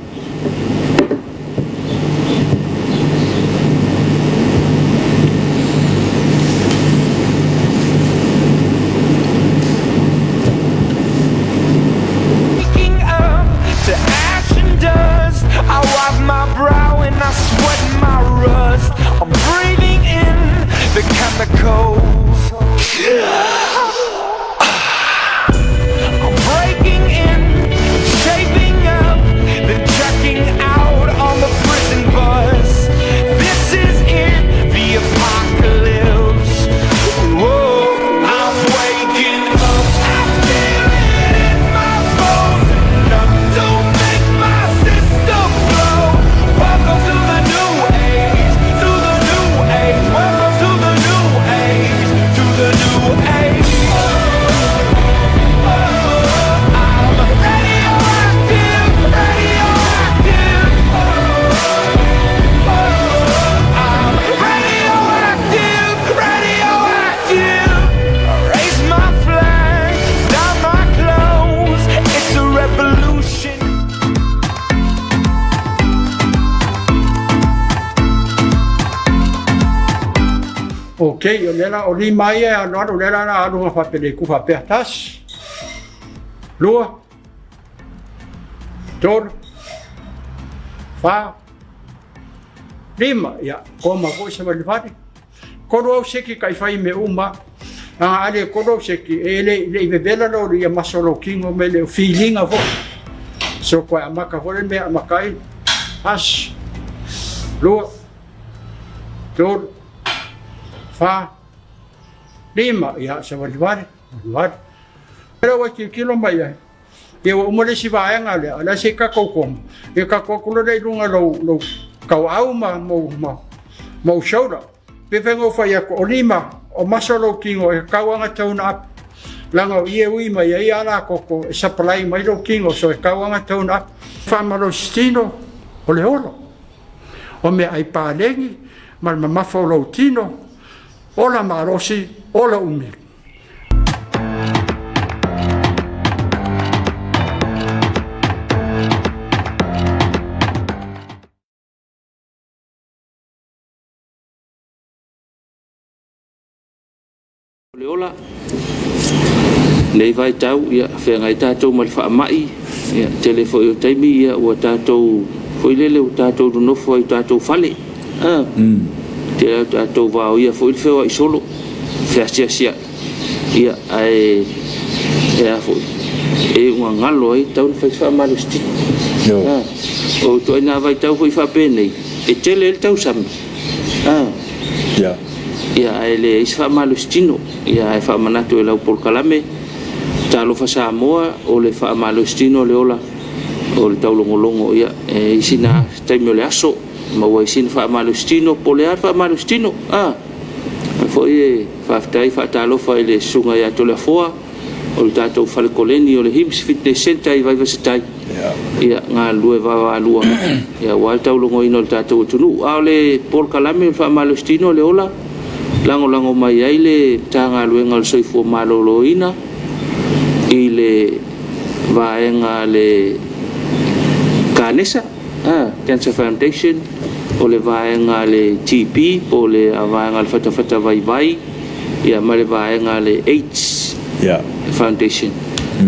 [SPEAKER 3] cold. I'm breaking in, shaping up, then checking out on the prison bus. This is it, the apocalypse. Whoa, I'm waking up. I feel it in my bones, enough to make my system blow. Welcome to the new age, to the new age. Welcome to the new age, to the new age. I'm radioactive, radioactive. I'm radioactive, radioactive. Raise my flag, down my clothes. It's a revolution.
[SPEAKER 4] Ok, o lea la, o lima ia e alualu, o lea la la alu ma faapelei faapea, tasi, lua, tolu, fa, lima, ia, koma foi se valivali. Kolu au seki ka i fai me uma, a ale kolu au seki, e le, le i vevela lo ia maso lo kingo me le feelinga foi. So koe amaka foi le mea amaka ai, tasi, lua, tolu, fa, lima, ia, savalivali, valivali. Lea ua tilotilo mai ai, ia ua uma le isi vaega lea, o le a se i tatou koma, ia tatou atu loa lea i luga o lou, lou tauau ma, ma, ma, ma ou shoulder. Pe fai na ou fai atu, o lima, o maso lou tino e tatau lava ona tone up. Leaga o i e ui mai ai a la koko e supply mai lou tino, so e tatau lava ona tone up. Faamalositino o le ola, o meaai paleni ma le mamafa o lou tino, ola malosi, ola umi.
[SPEAKER 2] O le ola, lenei vaitau, ia, feagai tatou ma le faamai, ia, tele foi o taimi, ia, ua tatou, foi lele, ua tatou nonofo ai i tatou fale, a, tele o tatou vaoia foi le feoai solo, feasiasiai, ia, ae, e a foi, e iuga galo ai, tatau ona fai se faamalositino. A, o ituaiga vaitau foi faapenei, e tele ai le tausami, a, Ia, ae leai se faamalositino. Ia, ae faamanatu e lau polokalame, Talofa Samoa, o le faamalositino o le ola o le taulogologo. Ia, e i sina taimi o le aso, maua ai sina faamalositino, po o le a le faamalositino. A, foi e faafetai faatalofa i le Susuga ia Toleafoa, o le tatou fale koleni o le HIMS Fitness Centre i Vaivasetai. Ia, galulue vaavaalua ia, aua le taulogologoina o le tatou atunuu. A o le polokalame o le faamalositino o le ola, lagolago mai ai le Matagaluega o le Soifua Maloloina i le vaega a le Kanesa, Cancer Foundation, o le vaega a le TB po o le vaega a le fatafata vaivai, ia ma le vaega a le AIDS Foundation.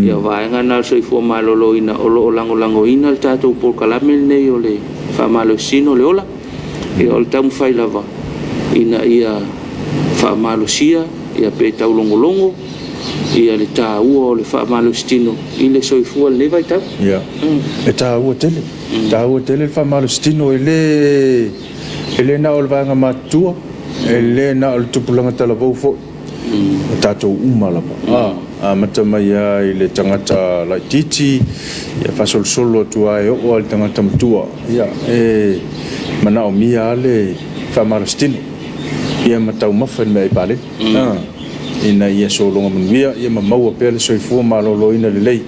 [SPEAKER 2] Ia o vaega na o le soifua maloloina o lo o lagolagoina le tatou polokalame lenei o le faamalosino o le ola. Ia o le taumafai lava ina ia faamalosia ia pe taulogologo ia le taua o le faamalositino i le soifua i lenei vaitau.
[SPEAKER 1] Ia, e taua tele, taua tele le faamalositino e le E le na o le vaega matutua, e le na o le tupulaga talavou foi, o tatou uma lava. A, amata mai lava i le tagata laitiiti, ia faasolosolo atu lava e oo lava i le tagata matua. Ia, e manaomia lava le faamalositino, ia ma taumafa i le meaai paleni, a, ina ia sologa manuia, ia ma maua pea le soifua maloloina lelei,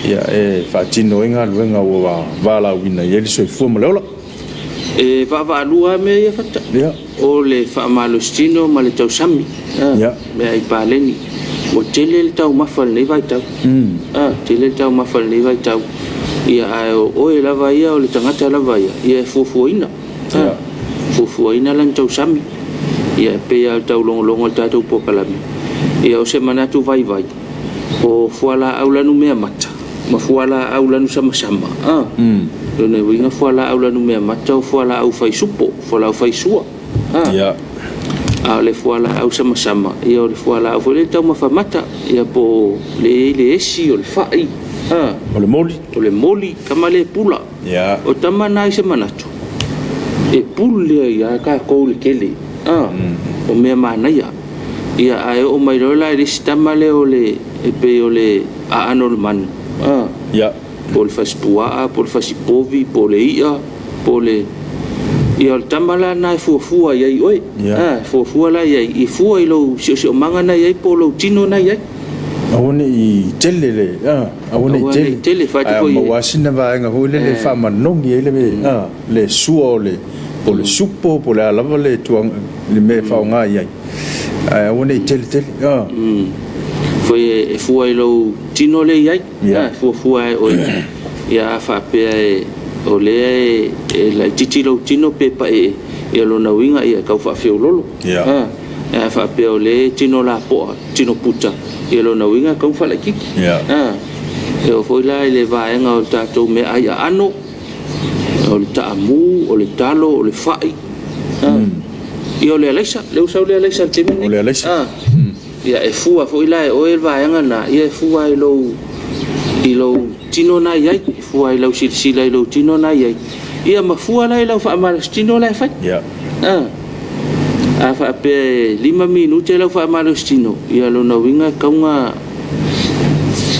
[SPEAKER 1] ia, e faatino ai galuega ua valaauina i ai le soifua ma le ola.
[SPEAKER 2] E vaavaalua lava mea ia Fata. O le faamalositino ma le tausami. Meaai paleni. Ua tele le taumafa i lenei vaitau. Tele le taumafa i lenei vaitau. Ia ae o oe lava ia, o le tagata lava ia, ia e fuafuaina. Fuafuaina lana tausami. Ia e pei lava o le taulogologo a le tatou polokalame. Ia o se manatu vaivai, o fualaau lanumeamata ma fualaau lanusamasama. A, lona uiga fualaau lanumeamata o fualaau faisupo, fualaau faisua. A, A o le fualaau samasama, ia o le fualaau foi lea e taumafa mata, ia po o le i ai le esi, o le fai, a.
[SPEAKER 1] O le moli.
[SPEAKER 2] O le moli, tama le pula.
[SPEAKER 1] Ia.
[SPEAKER 2] O tama na i se manatu, e pule ai lava tatou i le tele, a, o mea manaia. Ia, ae oo mai loa la i le isi tama lea o le, e pei o le aano o le manu, a.
[SPEAKER 1] Ia.
[SPEAKER 2] Po o le fasipuaa, po o le fasipovi, po o le i'a, po o le... Ia o le tama la lena e fuafua i ai oe.
[SPEAKER 1] Ia.
[SPEAKER 2] A, e fuafua la i ai, i fua i lou siosiomaga na i ai po o lou tino na i ai.
[SPEAKER 1] Aua ne i tele le, a, aua ne i
[SPEAKER 2] Aua ne
[SPEAKER 1] tele.
[SPEAKER 2] i tele, fai atu
[SPEAKER 1] Ae
[SPEAKER 2] foi e-
[SPEAKER 1] maua lava sina vaega foi lele e faamanogi ai le, a, le sua o le, po o le supo po o le a lava le tuaga, le mea e faaaoga i ai. Ae aua ne i tele tele, a.
[SPEAKER 2] Foi e fua i lou tino lea i ai.
[SPEAKER 1] Ia.
[SPEAKER 2] A, e fuafua e oe. Ia a faapea e, o lea e, e laitiiti lou tino pe paee, ia lona uiga ia e tau faafeololo.
[SPEAKER 1] Ia.
[SPEAKER 2] A, a faapea o lea e tino lapoa, tino puta, ia lona uiga e tau faalaitiiti.
[SPEAKER 1] Ia.
[SPEAKER 2] A, e oo foi la i le vaega o le tatou meaai aano, o le taamu, o le talo, o le fai. A, ia o le alaisa, lea ua sau le alaisa i le taimi lenei.
[SPEAKER 1] O le alaisa.
[SPEAKER 2] A, Ia, e fua foi la e oe le vaega lena, ia e fua i lou, i lou tino na i ai, e fua i lau silasila i lou tino na i ai, ia ma fua la i lau faamalositino la e fai.
[SPEAKER 1] Ia.
[SPEAKER 2] A, a faapea e lima minute lau faamalositino, ia lona uiga e tatau ona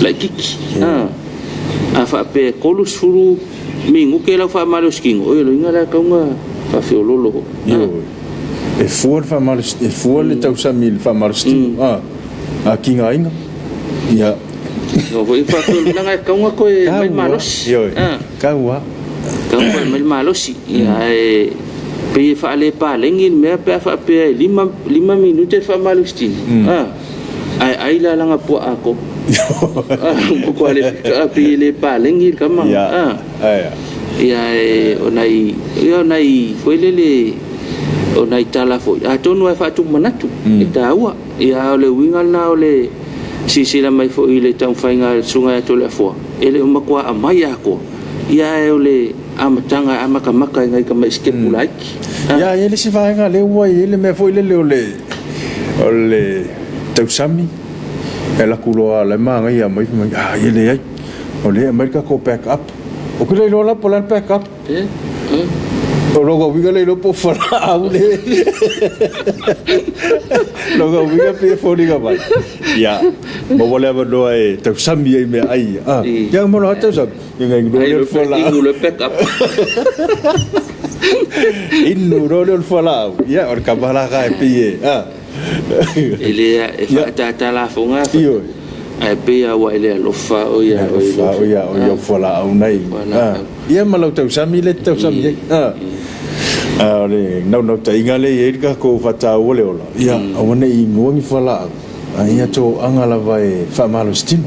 [SPEAKER 2] laitiiti. A, a faapea e 30 minute lau faamalositino, ia lona uiga la e tatau ona faafeololo foi.
[SPEAKER 1] Ioe. E fua le faamalosi, e fua le tausami i le faamalositino, a, a kigaina, ia.
[SPEAKER 2] No foi faafeololaga e tatau ona toe aumai le malosi.
[SPEAKER 1] Ioe, tau lava.
[SPEAKER 2] Tatau ona toe aumai le malosi. Ia, ae pei e faalepalegi le mea pe a faapea e 5 minute le faamalositino, a, ae ai la lana puaa atoa. Matua le pei e le palegi le tama.
[SPEAKER 1] Ia, ae a.
[SPEAKER 2] Ia, e, o nai, ia, o nai, foi lele, o nai tala foi, atonu e faatupu manatu, e taua. Ia, a o le uiga lena o le silasila mai foi i le taumafaiga a le Susuga ia Toleafoa, e le o matua aumai atoa, ia, ae o le amataga e amatamata i nai tamai sitepu laiti.
[SPEAKER 1] Ia, e i ai le isi vaega lea ua i ai le mea foi lele o le, o le tausami, e alu atu loa o la e manaia mai, fai mai, ah, ia leai, o lea e aumai le tatou back up. Ou te le iloa la po o le a le back up. O lona uiga le iloa po o fualaau le. Lona uiga pei e foliga mai. Ia, maua le avanoa e tausami ai meaai ia. Ah, ia ma loa tausami. Ia ngai inu lea o le fualaau.
[SPEAKER 2] Inu le back up.
[SPEAKER 1] Inu loa lea o le fualaau. Ia, o le kama la ka e pei e. Ah.
[SPEAKER 2] E le e faatatā lafoga.
[SPEAKER 1] Ioe.
[SPEAKER 2] Ae pei lava ua e le alofa oe ia oe i
[SPEAKER 1] Alofa oe ia oe i au fualaau nei. Ia ma lau tausami lea e te tausami ai. A o le naunautaiga lea e i ai le tatou faataua le ola, ia aua ne i inua ni fualaau, a ia toaga lava e faamalositino.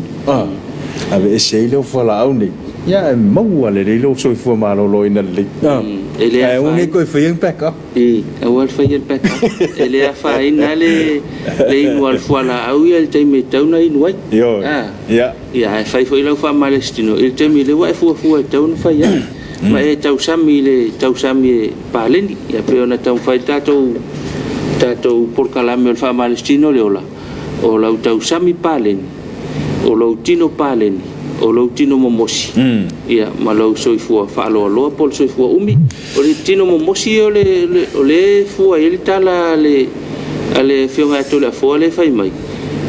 [SPEAKER 1] Aveese ai lea o fualaau nei, ia ae maua lelei lou soifua maloloina lelei. Ae aua ne i toe faia ni back up.
[SPEAKER 2] I, aua le faia le back up. E le afaina le, le inu a le fualaau ia i le taimi e tatau ona inu ai.
[SPEAKER 1] Ioe.
[SPEAKER 2] A.
[SPEAKER 1] Ia.
[SPEAKER 2] Ia, ae fai foi lau faamalositino i le taimi lea ua e fuafua e tatau ona fai ai. Ma e tausami i le tausami e paleni. Ia pei ona taumafai le tatou, tatou polokalame o le faamalositino le ola, o lau tausami paleni, o lou tino paleni, o lou tino momosi, ia, ma lou soifua faaloaloa po o le soifua umi. O le tino momosi o le, o le fua i ai le tala a le, a le Afioga ia Toleafoa lea e fai mai,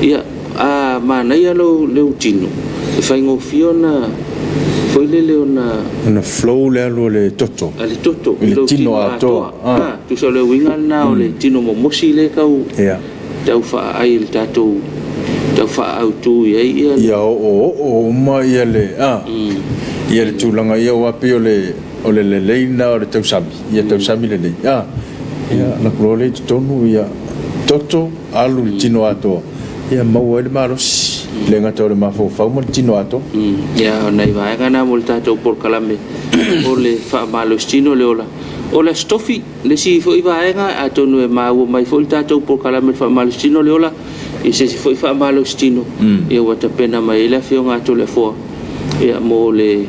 [SPEAKER 2] ia, a manaia lou, lou tino, e faigofie ona, foi lele ona...
[SPEAKER 1] Ona flow le alu a le toto.
[SPEAKER 2] A le toto,
[SPEAKER 1] i le tino atoa.
[SPEAKER 2] A, tusa o le uiga lena o le tino momosi lea e tau...
[SPEAKER 1] Ia.
[SPEAKER 2] Tau faaai i le tatou tau faaautu i ai ia.
[SPEAKER 1] Ia oooo uma ia le, a, ia le tulaga ia aua pei o le o le lelei lena o le tausami, ia tausami lelei, a, ia alu atu loa lea i totonu ia toto alu i le tino atoa, ia maua ai le malosi, e le gata o le mafaufau ma le tino atoa.
[SPEAKER 2] Ia, o nai vaega na mo le tatou polokalame o le faamalositino le ola. O le Aso Tofi, le isi foi vaega, atonu e maua mai foi le tatou polokalame o le faamalositino le ola i se isi foi faamalositino, ia ua tapena mai ai le Afioga a Toleafoa. Ia, mo le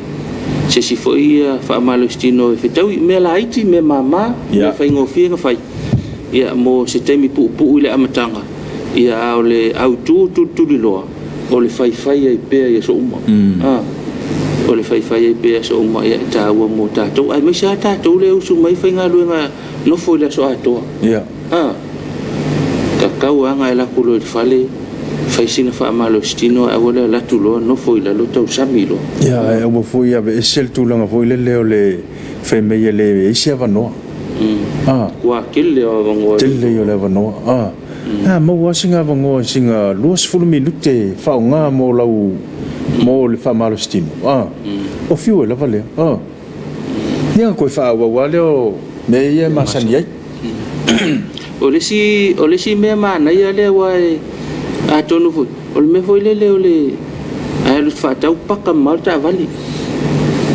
[SPEAKER 2] se isi foi faamalositino e fetaui, mea laiti, mea mama, mea faigofie ona fai. Ia, mo se taimi puupuu i le amataga, ia, a o le autu tulituliloa, o le faifai ai pea i aso uma. A, o le faifai ai pea i aso uma, ia, e taua mo tatou, aemaise lava tatou lea e usu mai faigaluega nofo i le aso atoa.
[SPEAKER 1] Ia.
[SPEAKER 2] A, tatau lava ona e alu atu loa i le fale, fai sina faamalositino ae aua le alu atu loa nofo i lalo tausami loa.
[SPEAKER 1] Ia, ae aua foi e aveese le tulaga foi lele o le fai mai e leai se avanoa.
[SPEAKER 2] A. Ua tele o avanoa.
[SPEAKER 1] Tele ia o le avanoa. A. A maua lava sina avanoa sina 20 minute e faaaoga mo lau mo le faamalositino. A. O fiu ai lava lea. A. Ia ona toe faaauau lava lea o mea ia e masani ai.
[SPEAKER 2] O le isi, o le isi mea manaia lea aua e, atonu foi, o le mea foi lele o le a e alu e faatau paka mamao le taavale.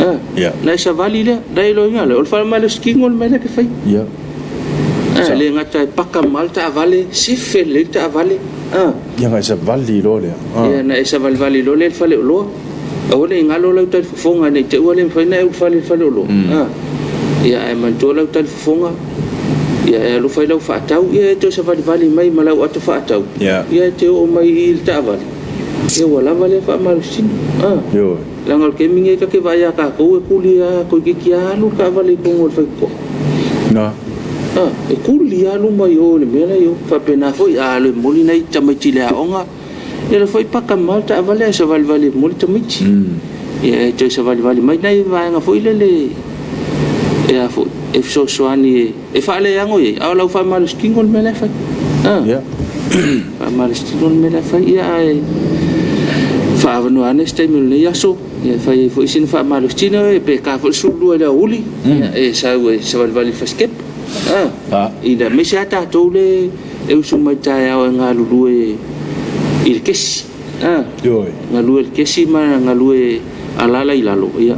[SPEAKER 2] A,
[SPEAKER 1] Yeah.
[SPEAKER 2] na e savali lea, na e iloaina lea, o le faamalositino le mea lea e te faia.
[SPEAKER 1] Yeah.
[SPEAKER 2] A, e le gata e paka mamao le taavale, sefe lelei le taavale. A.
[SPEAKER 1] Ia na e savali loa lea. A.
[SPEAKER 2] Ia, na e savalivali loa lea i le faleoloa. Aua ne i galo lau talifofoga ne i te i ua le mafai ona e ulufale i le faleoloa. A. Ia, ae manatua lau talifofoga, ia e alofa i lau faatau, ia e toe savalivali mai ma lau ata faatau,
[SPEAKER 1] Ia.
[SPEAKER 2] ia e te oo mai i i le taavale, ia ua lava lea faamalositino. A.
[SPEAKER 1] Ioe.
[SPEAKER 2] Leaga o le taimi lenei ta te vaai ia tatou e tuli lava toeitiiti lava alu le taavale i totonu o le faitotoa.
[SPEAKER 1] Na.
[SPEAKER 2] A, e tuli lava luma i o i le mea la i o. Faapena foi, a alu e momoli nai tamaiti i le aoga, Ia lea foi paka mamao le taavale ae savalivali e momoli tamaiti. Ia e toe savalivali mai nai vaega foi lele e a foi e fesoasoani e faaleano i ai, a o lau faamalositino le mea la e fai. A.
[SPEAKER 1] Ia.
[SPEAKER 2] Faamalositino le mea la e fai. Ia ae faaavanoa ane se taimi o lenei aso ia e fai ai foi sina faamalositino pe ta foi le 12 i le aoauli, ia e sau e savalivali i le fasitepu. A. Ina aemaise lava tatou le E usu mai taeao e galulue i le kesi. A,
[SPEAKER 1] Ioe.
[SPEAKER 2] galue i le kesi ma galue alala i lalo, ia,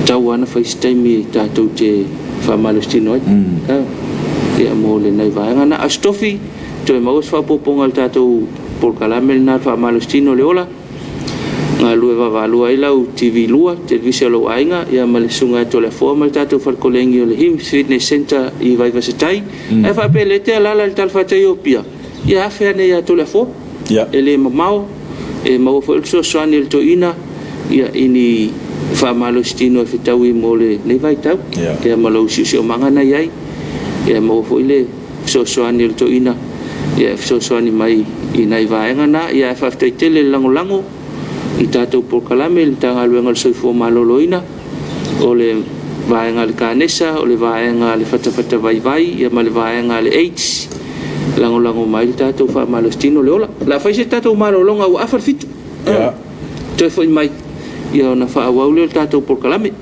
[SPEAKER 2] tau lava na fai se taimi tatou te faamalositino ai. A, ia, mo lenei vaega na. Aso Tofi, toe maua se faaopoopoga i le tatou polokalame lena o le faamalositino o le ola. Galue vaavaalua ai lau TV 2, televise a lou aiga, ia ma le Susuga ia Toleafoa ma le tatou fale kolegi o le Hymns Fitness Centre i Vaivasatai. Ae faapea le te alaala i le talafatai o Apia, ia afe ane ia Toleafoa. E le mamao, e maua foi le fesoasoani a le toeaina ia i ni faamalositino e fetaui mo lenei vaitau, ia ma lou siosiomaga na i ai, ia e maua foi le fesoasoani a le toeaina e fesoasoani mai i nai vaega na. Ia ae faafetai tele le lagolago i le tatou polokalame i le Matagaluega o le Soifua Maloloina, o le vaega a le Kanesa, o le vaega a le Fatafata Vaivai ia ma le vaega a le AIDS, lagolago mai le tatou faamalositino le ola. O le a fai se tatou malologa ua afa le fitu.
[SPEAKER 1] Ia.
[SPEAKER 2] Toe foi mai ia ona faaauau lea o le tatou polokalame.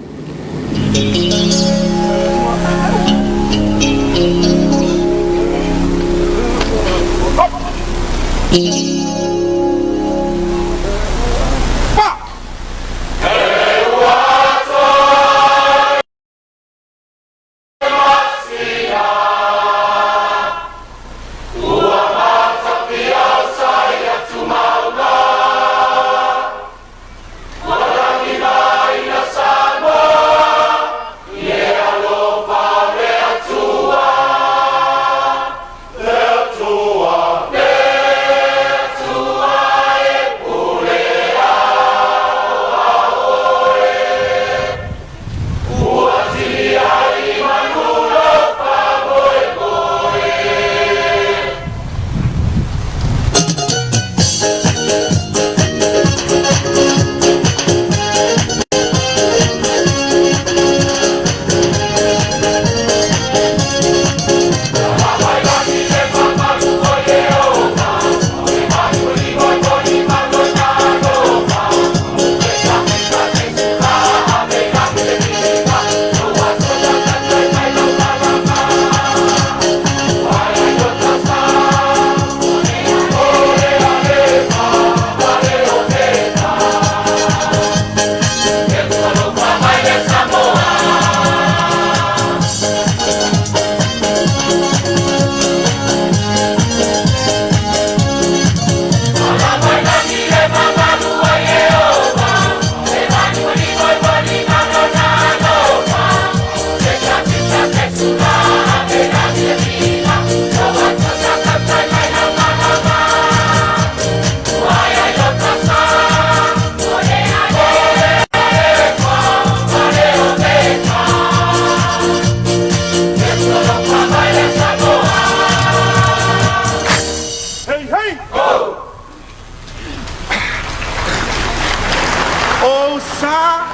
[SPEAKER 5] sa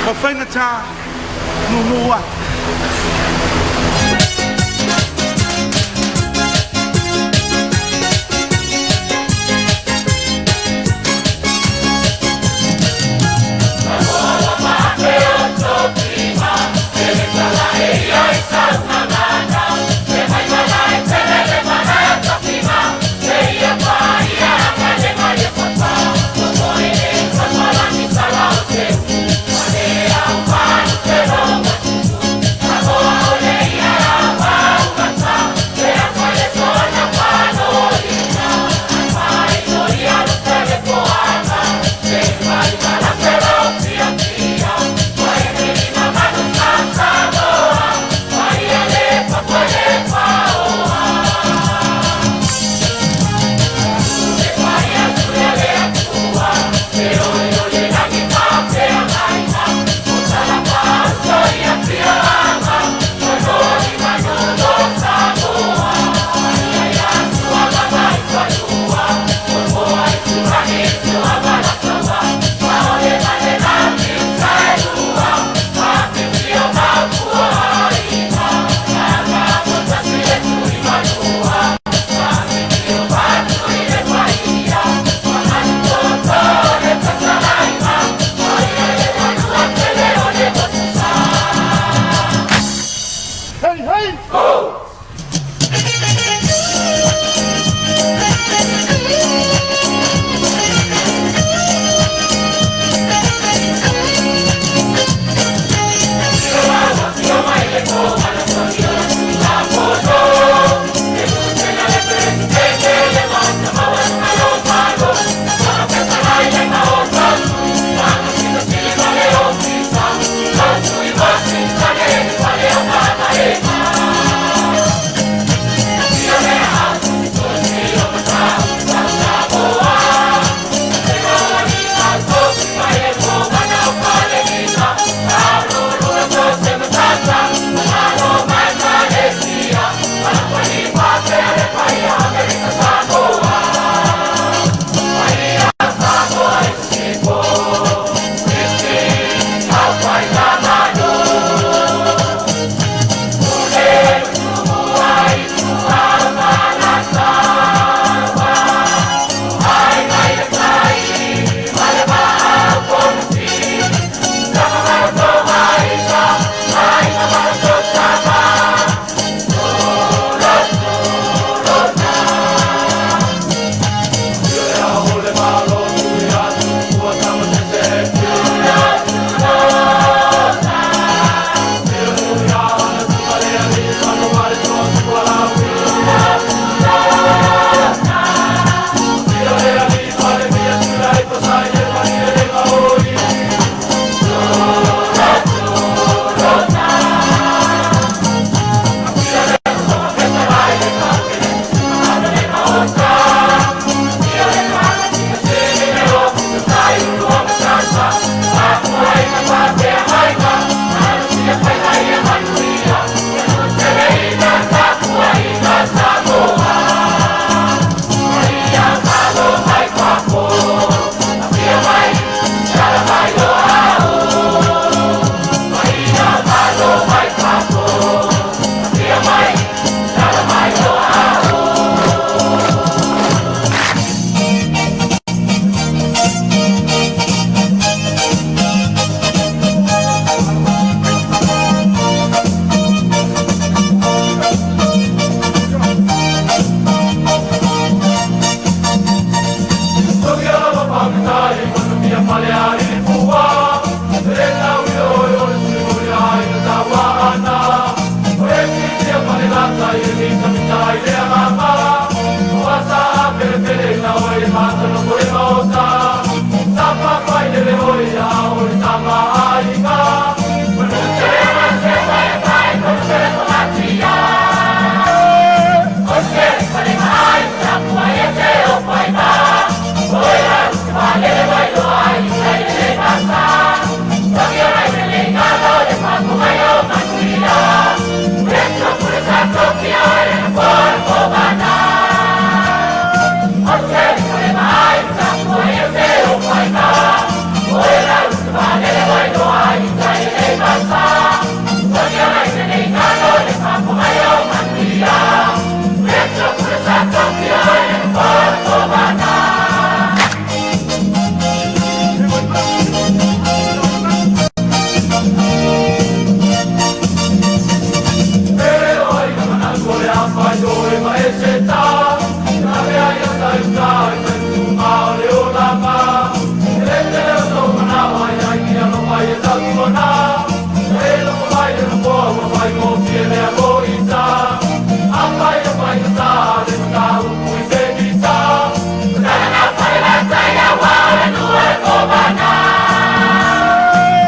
[SPEAKER 5] ma faigata nūnū ai.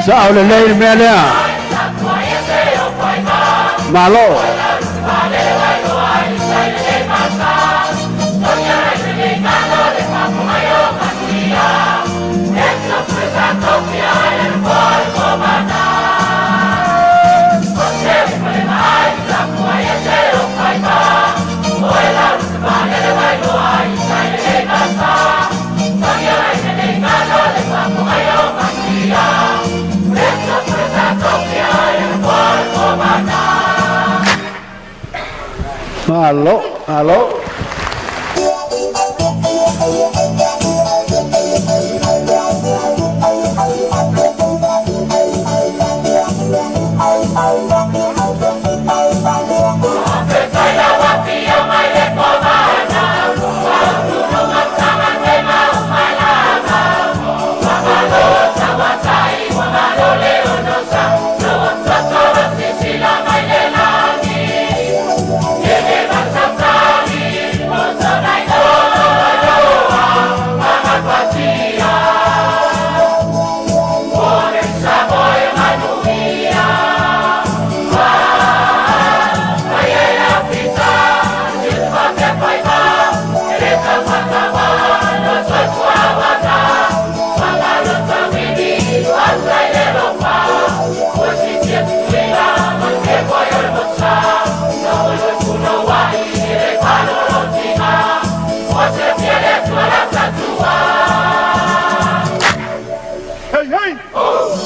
[SPEAKER 6] Sao lelei le mea lea. Malo. Malo, malo.
[SPEAKER 5] Hey, hey!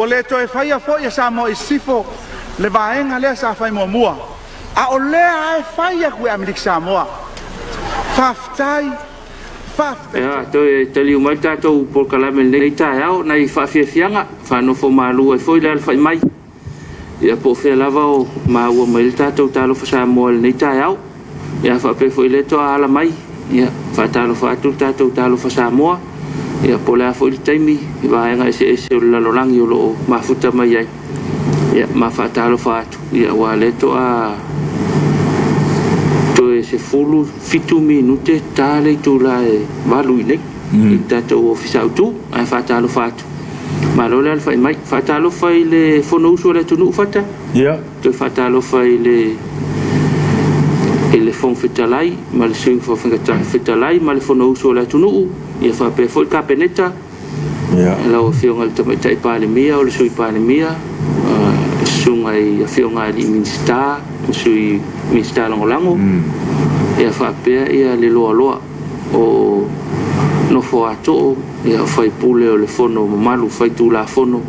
[SPEAKER 5] Ua le toe faia foi e Samoa i Sisifo le vaega lea sa fai muamua, a o lea e fai atu e Amerika Samoa. Faafetai, faafetai.
[SPEAKER 2] Ia, toe taliu mai le tatou polokalame i lenei taeao, nai faafiafiaga, faanofo malu ai foi le alafai mai. Ia po o fea lava o maua mai le tatou Talofa Samoa i lenei taeao. Ia faapea foi lea toa ala mai, ia faatalofa atu le tatou Talofa Samoa. Ia po o le a foi le taimi i vaega eseese o le lalolagi o lo o mafuta mai ai. Ia ma faatalofa atu, ia aua lea toa toe 17 minute ta le itula e 8 i nei i le tatou ofisa autu. Ae faatalofa atu. Malo le alafai mai. Faatalofa i le Fonousu a le atunuu Fata.
[SPEAKER 1] Ia.
[SPEAKER 2] Toe faatalofa i le Fofoga Fetalai ma le Sui Fofoga Fetalai ma le Fonousu a le atunuu. Ia faapea foi le Kapeneta.
[SPEAKER 1] Ia.
[SPEAKER 2] Lau Afioga i le Tamaitai Palemia o le Sui Palemia, susuga i Afioga i Alii Minisita, Sui Minisita Lagolago. Ia faapea ia le loaloa o nofo atoo, ia o faipule o le Fono mamalu faitulafono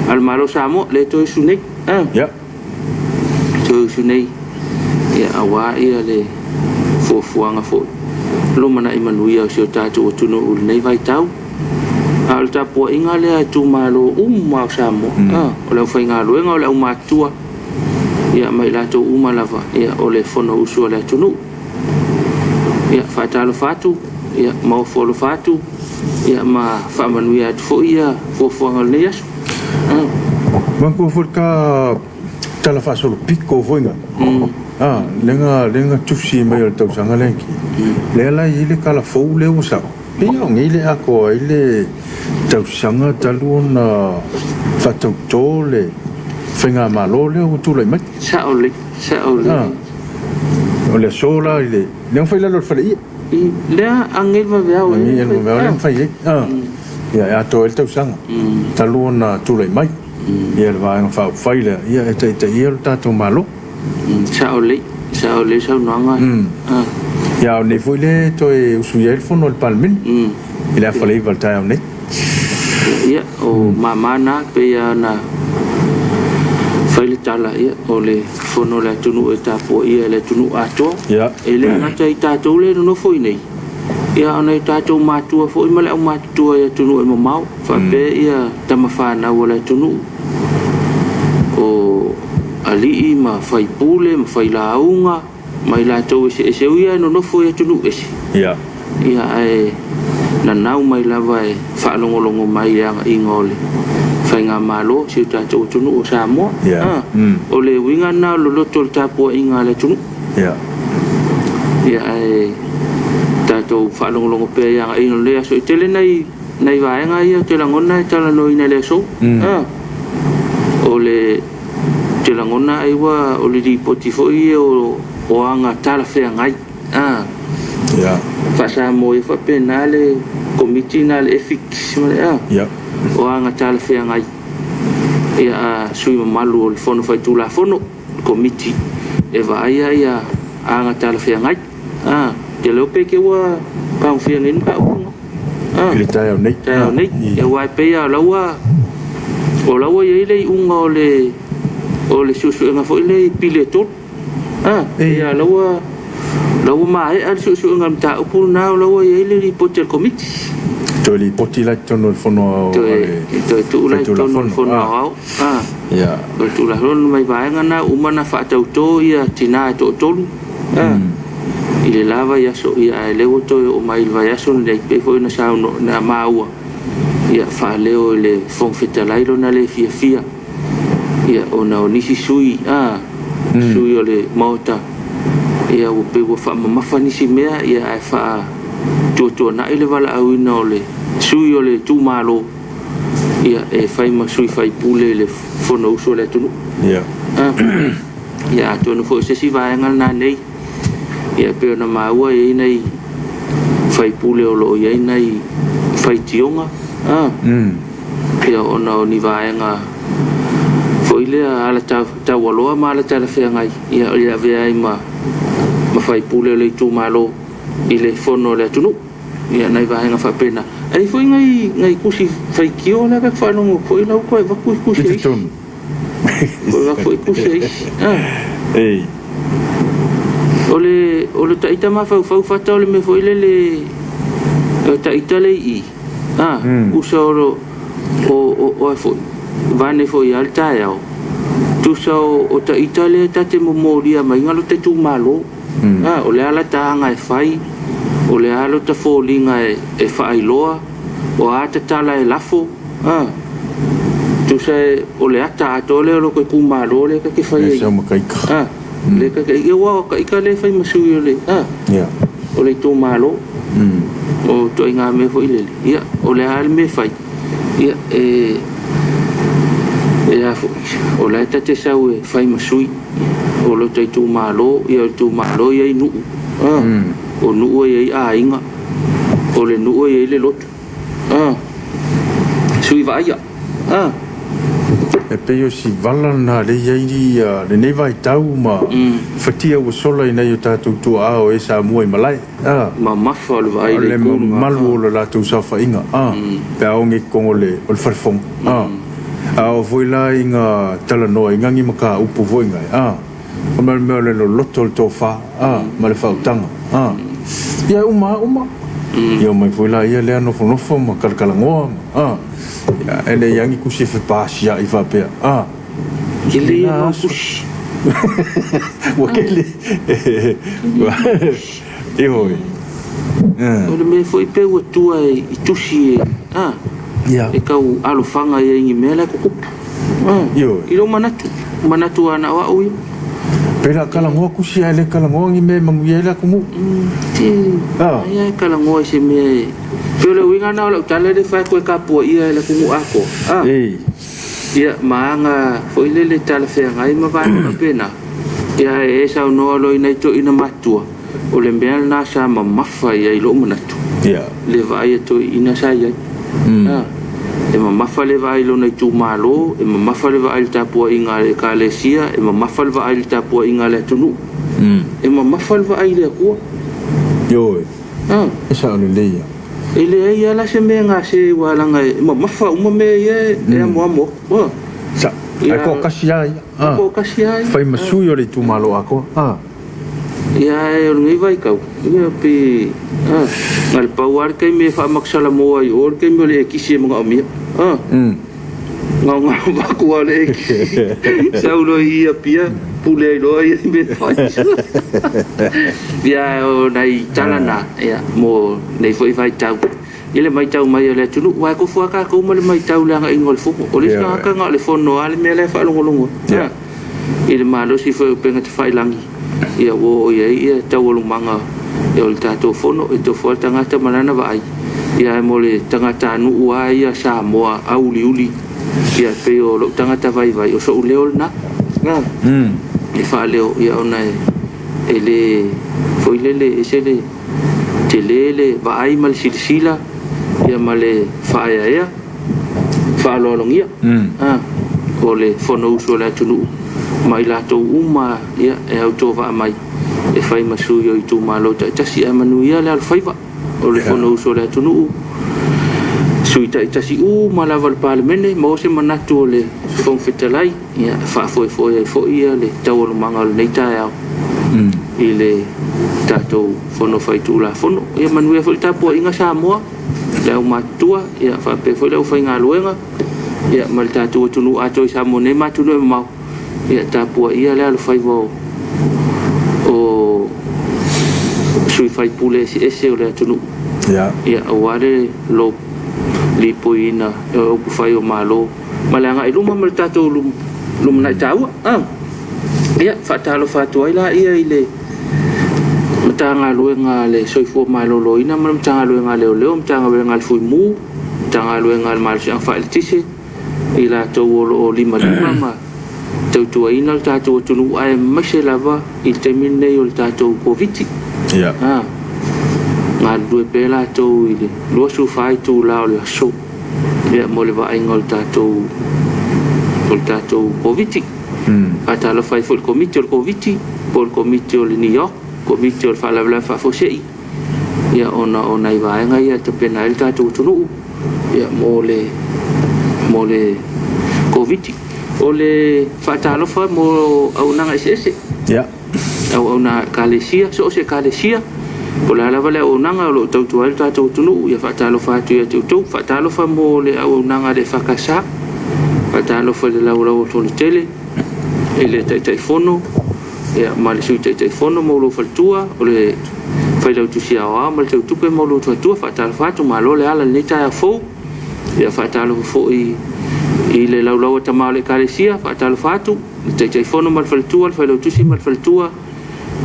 [SPEAKER 2] a le Malo o Samoa, lea toe usu nei.
[SPEAKER 1] Ia.
[SPEAKER 2] Toe usu nei, ia aua ia le fuafuaga foi lumanai manuia o si o tatou atunuu i lenei vaitau. A o le tapuaiga lea a itumalo uma o Samoa, o le aufaigaluega, o le aumatutua, ia ma i latou uma lava, ia o le Fonousu a le atunuu. Ia faatalofa atu, ia ma ofo alofa atu, ia ma faamanuia atu foi ia fuafuaga o lenei aso.
[SPEAKER 1] Manatua foi le ta tala faasolopito foi na. Ah, lea na tusi mai o le tausaga lea ki. Lea la i ai le tala fou lea ua sau. Pei o nei le atoa ai le tausaga talu ona faatauto le faigamalo lea ua tulai mai.
[SPEAKER 2] Sao lelei, sao lelei.
[SPEAKER 1] Ah, o le aso la i le lea na fai i lalo o le faleia.
[SPEAKER 2] Lea agei le vaveao e.
[SPEAKER 1] Agei le vaveao lea na fai ai. Ah, ia e atoa ai le tausaga talu ona tulai mai. Ia le vaega faaupufai lea, ia e taitaia lo tatou Malo.
[SPEAKER 2] Sao lelei, sao lelei saunoaga.
[SPEAKER 1] Ia a o nei foi le toe usu i ai le fono a le Palemene i le afa le 9 i le taeao nei.
[SPEAKER 2] Ia, o mama na, pei lava ona fai le tala, ia, o le fono a le atunuu e tapuaia e le atunuu atoa.
[SPEAKER 1] Ia.
[SPEAKER 2] E le gata i tatou lea e nonofo i inei, ia a o nai o tatou matua foi ma le aumatutua i atunuu e mamao, faapea ia tama fanau a le atunuu, o alii ma faipule ma failauga ma i latou eseese ui lava e nonofo i atunuu ese.
[SPEAKER 1] Ia.
[SPEAKER 2] Ia ae nanau mai lava e faalogologo mai i le agaiga o le faigamalo o si o tatou atunuu o Samoa.
[SPEAKER 1] Ia.
[SPEAKER 2] A, o le uiga lena o le loloto o le tapuaiga a le atunuu.
[SPEAKER 1] Ia.
[SPEAKER 2] Ia ae tatou faalogologo pea i agaiga o lenei aso. E tele nai nai vaega ia ou te lagona e talanoaina i le aso. A, o le ou te lagona ai ua o le lipoti foi ia o aga talafeagai. A,
[SPEAKER 1] Ia.
[SPEAKER 2] Faa-Samoa ia faapena le Komiti lena le Ethics ma le a,
[SPEAKER 1] Ia.
[SPEAKER 2] o aga talafeagai ia a sui mamalu o le Fono Faitulafono, le Komiti e vaaia ia aga talafeagai. A, te iloa pe te ua taofia nei le mataupu lena. A,
[SPEAKER 1] I le taeao nei.
[SPEAKER 2] Taeao nei. Ia aua e pei lava o la ua o la ua i ai le iuga o le o le suesuega foi lea i pili e tolu. A, ia la ua la ua maea le suesuega o le mataupu lena o la ua i ai le lipoti a le Komiti.
[SPEAKER 1] Toe lipoti la i totonu o le Fono Aoao a le
[SPEAKER 2] Toe tuu la i totonu o le Fono
[SPEAKER 1] Faitulafono.
[SPEAKER 2] Aoao. A,
[SPEAKER 1] Ia.
[SPEAKER 2] o le Tulafono mai vaega na ua uma ona faatauto ia tina e toatolu. A, i le la vaiaso, ia ae lea ua toe oo mai i le vaiaso lenei, pei foi ona saunoa na maua, ia faaleo e le Fofoga Fetalai lona le fiafia, ia ona o nisi sui, a, sui o le Maota, ia ua pei ua faamamafa nisi mea, ia ae faatuatuanai le valaauina o le sui o le itumalo, ia e fai ma sui faipule i le Fonousu a le atunuu.
[SPEAKER 1] Ia.
[SPEAKER 2] A, ia atonu foi o se isi vaega lena nei, ia pei ona maua e i ai nai faipule o lo o i ai nai faitioga, a, ia ona o ni vaega foi lea ala taualoa ma ala talafeagai, ia i le avea ai ma faipule o le itumalo i le fono a le atunuu. Ia nai vaega faapena. Ai foi ngai ngai kusi faitio lea ka faalogo foi lau toe avatu i kusi a isi. Toe avatu i kusi a isi. Ah.
[SPEAKER 1] Ei.
[SPEAKER 2] O le o le taita mafaufau fata o le mea foi lele o taita le i. Ah, tusa o lo o o o foi vane foi a le taeao. Tusa o, o taita le ta te momolia mai ngalo te tu malo. A, o le a lata aga e fai, o le a lota foliga e faailoa, o a tatala e lafo, a, tusa e, o le ata atoa lea o lota itumalo lea ta te fai ai. A, lea ta te, ia aua o taita lea e fai ma sui o le, a, o le itumalo. O ituaiga mea foi lele, ia, o le a le mea e fai, ia, e, e a foi, o la e ta te sau e fai ma sui. O lota itumalo, ia o le itumalo e i ai nuu, a, o nuu e i ai aiga, o le nuu e i ai le lotu, a, sui vaaia, a.
[SPEAKER 1] E pei o si vala lena lea e i ai lenei vaitau ma fatia ua sola i nai o tatou tuaa o e Samoa i malae, a.
[SPEAKER 2] Mamafa o le vaai i
[SPEAKER 1] le
[SPEAKER 2] itu lena. O
[SPEAKER 1] le mamalu o le latou saofaiga, a, pe a oge i totonu o le fale fono, a. A oo foi la ina talanoa i nagi mataupu foi nai, a, o le mea o le loloto o le tofa, a, ma le faautaga, a. Ia e uma lava uma. Ia omai foi la ia lea nofonofo ma talatalanoa ma, a, ia, e leai lava ni tusi e fepaasiai faapea, a.
[SPEAKER 2] Tele ia mau tusi.
[SPEAKER 1] Ua tele. Ioe.
[SPEAKER 2] O le mea foi pei ua tua i tusi e, a, e tau alofaga ai i ni mea la e tutupu.
[SPEAKER 1] Ioe.
[SPEAKER 2] I lou manatu, manatu lava na o au ia.
[SPEAKER 1] Pei la talanoa tusi ae le talanoa ni mea e manuia ai le atunuu.
[SPEAKER 2] Te, aia e talanoa i se mea e, pei o le uiga lena o lau tala lea e fai atu e tapuaia e le atunuu atoa. A. Ia, ma aga foi lele talafeagai ma vaega faapena. Ia, ae e saunoa loa i nai toeaiina matutua, o le mea lena sa mamafa i ai i lou manatu, le vaai a toeaiina sa i ai. A, e mamafa le vaai i lona itumalo, e mamafa le vaai i le tapuaiga a le Ekalesia, e mamafa le vaai i le tapuaiga a le atunuu, e mamafa le vaai i le Atua.
[SPEAKER 1] Ioe,
[SPEAKER 2] A.
[SPEAKER 1] e sao lelei lava.
[SPEAKER 2] E leai lava la se mea e gase aua leaga e mamafa uma mea ia e amoamo atu. A.
[SPEAKER 1] Sao, ae toatasi lava ia.
[SPEAKER 2] A toatasi lava ia.
[SPEAKER 1] Fai ma sui o le itumalo atoa. A.
[SPEAKER 2] Ia ae o lenei vaitau, ia pe, a, na o le pau lava le taimi e faamatasalamoa ai o le taimi o le ekisi e manaomia. A. Gaogao atu lava le ekisi, sau loa i Apia, pule ai loa ia i mea e fai. Ia ae o nai tala na, ia, mo nei foi vaitau. I le matau mai a le atunuu, aua e tofu lava tatou ma le matau i le agaiga o le Fono. O le isi tagata na o le Fono lava le mea la e faalogologo ai. I le malosi foi o upega tafailagi, ia ua oo i ai ia taualumaga o le tatou Fono, e tofu lava le tagata ma lana vaai. Ia ae mo le tagatanuu lava ia Samoa auliuli, ia e pei o lou tagata vaivai, o sou leo lena. E faaleo, ia ona e le foi lele e ese le tele le vaai ma le silasila ia ma le faaeaea faaaloalogia o le Fonousu a le atunuu ma i latou uma ia e autovaa mai e fai ma sui o itumalo taitasi ae manuia le alofaiva o le Fonousu a le atunuu, sui taitasi uma lava o le Palemene, maua se manatu o le Fofoga Fetalai. Ia, e faafoefoe ai foi le taualumaga o lenei taeao i le tatou Fono Faitulafono. Ia manuia foi le tapuaiga Samoa, le aumatutua, ia faapea foi le aufaigaluega, ia ma le tatou atunuu atoa i Samoa nei ma atunuu e mamao. Ia tapuaia le alofaiva o, o sui faipule eseese o le atunuu. Ia, aua le lo lipoiina o upufai o Malo. ma le agai i luma ma le tatou lumanai taua. Ia, faatalofa atu ai laia i le Matagaluega a le Soifua Maloloina ma le Matagaluega a Leoleo, Matagaluega a le Fuimu, Matagaluega a le Malosiaga Faaeletise, i latou o lo o limalima ma tautuaina le tatou atunuu aemaise lava i le taimi lenei o le tatou Koviti.
[SPEAKER 1] Ia.
[SPEAKER 2] Galulue pea latou i le 24 itula o le aso. Ia mo le vaaiga o le tatou o le tatou Koviti. Faatalofa ai foi i le Komiti o le Koviti po o le Komiti o le NEOC, Komiti o le Faalavelave Faafuasei. Ia ona o nai vaega ia e tapena ai le tatou atunuu ia mo le mo le Koviti. O le faatalofa mo auaunaga eseese.
[SPEAKER 1] Ia.
[SPEAKER 2] Auauna ekalesia, so o se ekalesia, po o le a lava le auaunaga o lo o tautua ai le tatou atunuu, ia faatalofa atu ia te outou. Faatalofa mo le auaunaga a le EFKS, faatalofa i le laulau o le Fonotele, i le Taitaifono ia, ma le Sui Taitaifono ma lou faletua, o le Failautusi Aoao ma le Teutupe ma lou faletua. Faatalofa atu, malo le ala i lenei taeao fou. Ia faatalofa foi i le laulau a tama o le Ekalesia, faatalofa atu i le Taitaifono ma le faletua, le Failautusi ma le faletua,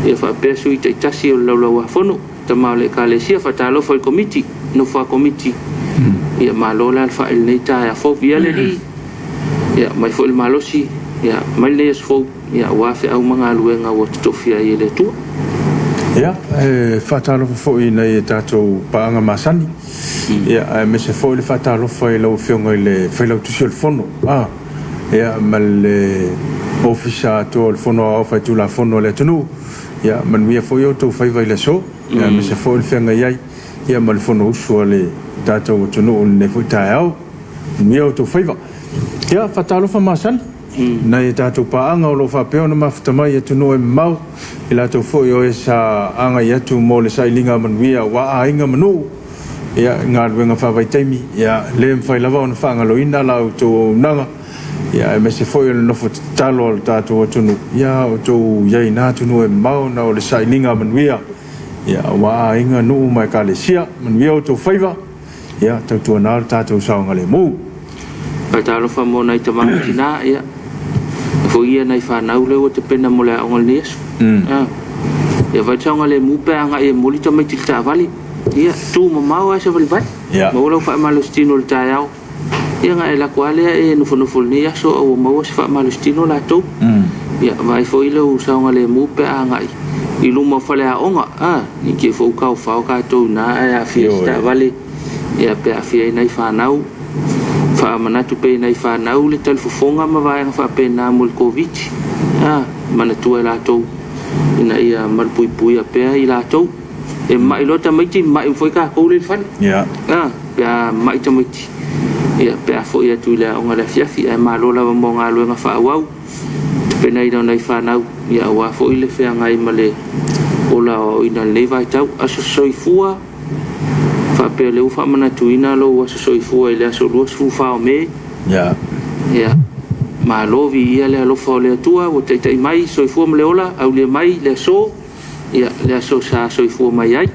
[SPEAKER 2] ia faapea sui taitasi o le Laulau-a-Fono, tama o le Ekalesia. Faatalofa i le Komiti, nofo a Komiti, ia malo le alafai i lenei taeao fou. Viia le Alii, ia aumai foi le malosi, ia aumai lenei aso fou, ia aua feau ma galuega ua totofia ai e le Atua.
[SPEAKER 1] Ia, e faatalofa foi i nai a tatou paaga masani, ia, aemaise foi le faatalofa i lau Afioga i le Failautusi o le Fono, a, ia, ma le Ofisa atoa o le Fono Aoao Faitulafono a le atunuu. Ia, manuia foi outou faiva i le aso, ia, aemaise foi le feagai ai, ia, ma le Fonousu a le tatou atunuu i lenei foi taeao. Manuia outou faiva. Ia, faatalofa masani nai a tatou paaga o lo o faapea ona mafuta mai i atunuu e mamao, i latou foi o e sa agai atu mo le sailiga manuia aua aiga ma nuu, ia, i galuega faavaitaimi, ia, le mafai lava ona faagaloina la outou auaunaga, ia, aemaise foi o le nofo tatalo a lo tatou atunuu, ia, a outou i ai i na atunuu e mamao ona o le sailiga manuia, ia, aua aiga, nuu ma ekalesia. Manuia outou faiva. Ia, tautuana lo tatou saogalemu.
[SPEAKER 2] Faatalofa mo nai tama ma tina, ia, e foi ia nai fanau lea ua tapena mo le aoga o lenei aso. Ah, ia vai le saogalemu pe a agai e momoli tamaiti i le taavale. Ia, tu mamao lava e savalivali.
[SPEAKER 1] Ia.
[SPEAKER 2] Maua lau faamalositino i le taeao. Ia ona e lako lava lea e nofonofo i lenei aso a ua maua se faamalositino latou. Ia, vaai foi lou saogalemu pe a agai i luma o faleaoga, a, ne i te i foi ua taofao tatou i ina ae aafia ai se taavale, ia, pe aafia ai nai fanau. Faamanatu pea i nai fanau le talifofoga ma vaega faapena mo le Koviti, a, manatua e latou ina ia malupuipuia pea i latou. E mai loa tamaiti, mai foi tatou lea i le fale.
[SPEAKER 1] Ia.
[SPEAKER 2] A, pe a mai tamaiti, ia, pe a foi atu i le aoga i le afiafi, ae malo lava mo galuega faaauau, tapenaina o nai fanau, ia, aua foi le feagai ma le ola aoaoina i lenei vaitau. Aso soifua, faapea o lea ua faamanatuina lou aso soifua i le aso 24 o Me.
[SPEAKER 1] Ia.
[SPEAKER 2] Ia, malo viia le alofa o le Atua ua taitai mai, soifua ma le ola, aulia mai le aso. Ia, le aso sa soifua mai ai.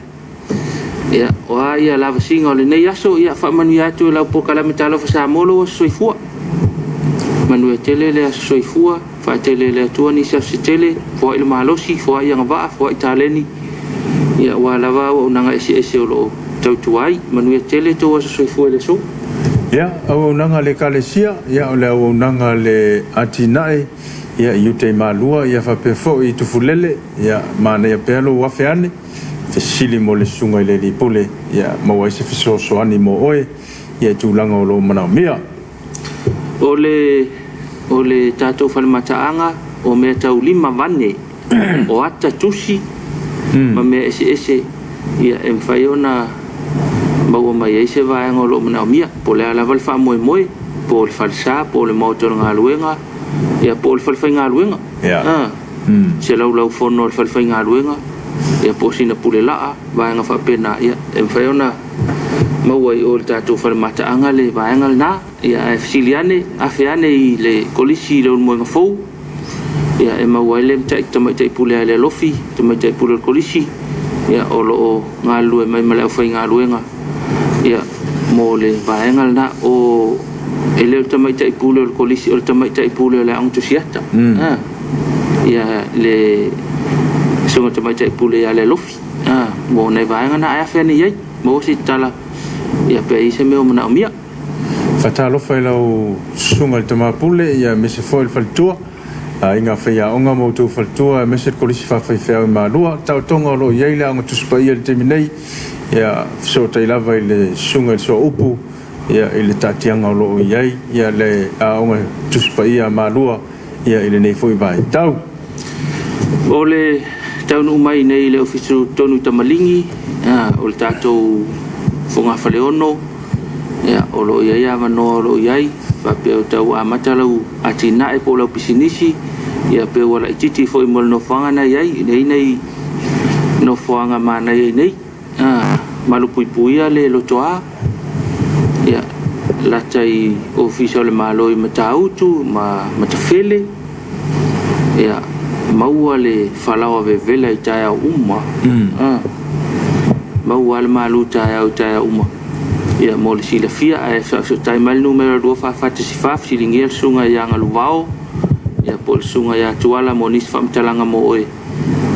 [SPEAKER 2] Ia, o a ia lavasiga o lenei aso, ia faamanuia atu e lau polokalame Talofa Samoa lou aso soifua. Manuia tele le aso soifua, faatele e le Atua nisi aso se tele, foai le malosi, foai agavaa, foai taleni, ia aua lava auaunaga eseese o lo o tautua ai. Manuia tele tou aso soifua i le aso.
[SPEAKER 1] Ia, auaunaga a le Ekalesia, ia o le auaunaga a le atinae, Ia, i uta i Malua, ia faapea foi i Tufulele, ia, manaia pea lou afe ane, fesili mo le susuga i le Alii Pule, ia, maua ai se fesoasoani mo oe, ia, i tulaga o lo o manaomia.
[SPEAKER 2] O le, o le tatou fale mataaga, o mea tau limavane, o ata tusi, ma mea eseese, ia, e mafai ona maua mai ai se vaega o lo o manaomia, po o le a lava le faamoemoe, po o le falesa, po o le maota o le galuega, ia po o le falefaigaluega.
[SPEAKER 1] Ia.
[SPEAKER 2] A, se laulaufono a le falefaigaluega, ia po o sina pule laa, vaega faapena, ia e mafai ona maua i o i le tatou fale mataaga le vaega lena. Ia ae fesili ane, afe ane i le Kolisi i Leulumoega Fou, ia e maua ai le tamaitai pule a le Alofi, tamaitai pule o le Kolisi, ia o lo o galulue mai ma le aufaigaluega ia mo le vaega lena. O e le o le tamaitai pule o le Kolisi, o le tamaitai pule o le Aoga Tusiata. A, ia le susuga tamaitai pule ia le Alofi, a, mo nai vaega na, ae afe ane i ai, maua se tala, ia pe i ai se mea o manaomia.
[SPEAKER 1] Faatalofa i lau susuga i le Tama Pule, ia aemaise foi le faletua, aiga faiaoga ma outou faletua, aemaise le Kolisi Faafaifeau i Malua. Taotoga o lo o i ai le Aoga Tusi Paia i le taimi nei, ia fesootai lava i le susuga i le Soaupu, ia i le taatiaga o lo o i ai ia le Aoga Tusi Paia a Malua ia i lenei foi vaitau.
[SPEAKER 2] O le taunuu mai nei i le Ofisa Tonu i Tamaligi, O le tatou fogafaleono, ia, o lo o i ai avanoa o lo o i ai, faapea o tau amata lau atinae po o lau pisinisi, ia pe ua laitiiti foi mo le nofoaga na i ai, e i ai nai nofoaga manaia i inei. Malupuipuia le lotoa, ia, lata i Ofisa o le Malo i Matautu ma Matafele, ia, maua le falaoa vevela i taeao uma. Maua lava le malu taeao i taeao uma. Ia, mo le silafia, ae faafesootai mai le numera 2414 fesiligia le susuga ia Galuvao, ia po o le susuga ia Tuala mo nisi faamatalaga mo oe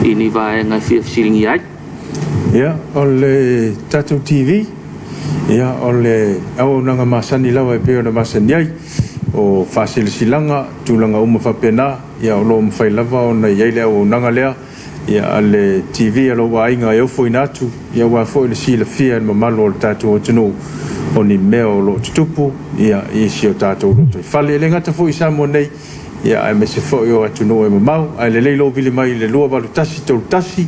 [SPEAKER 2] i ni vaega e fia fesiligia ai.
[SPEAKER 1] Ia, o le tatou TV, ia, o le auaunaga masani lava e pei ona masani ai, o faasilasilaga, tulaga uma faapena, ia, o lo o mafai lava ona i ai le auaunaga lea, ia, a le TV a lou aiga e ofoina atu, ia, aua foi le silafia e le mamalu o le tatou atunuu o ni mea o lo o tutupu, ia, i si o tatou lotoifale. E le gata foi i Samoa nei, ia, aemaise foi o atunuu e mamao, ae lelei lou vili mai i le 28131,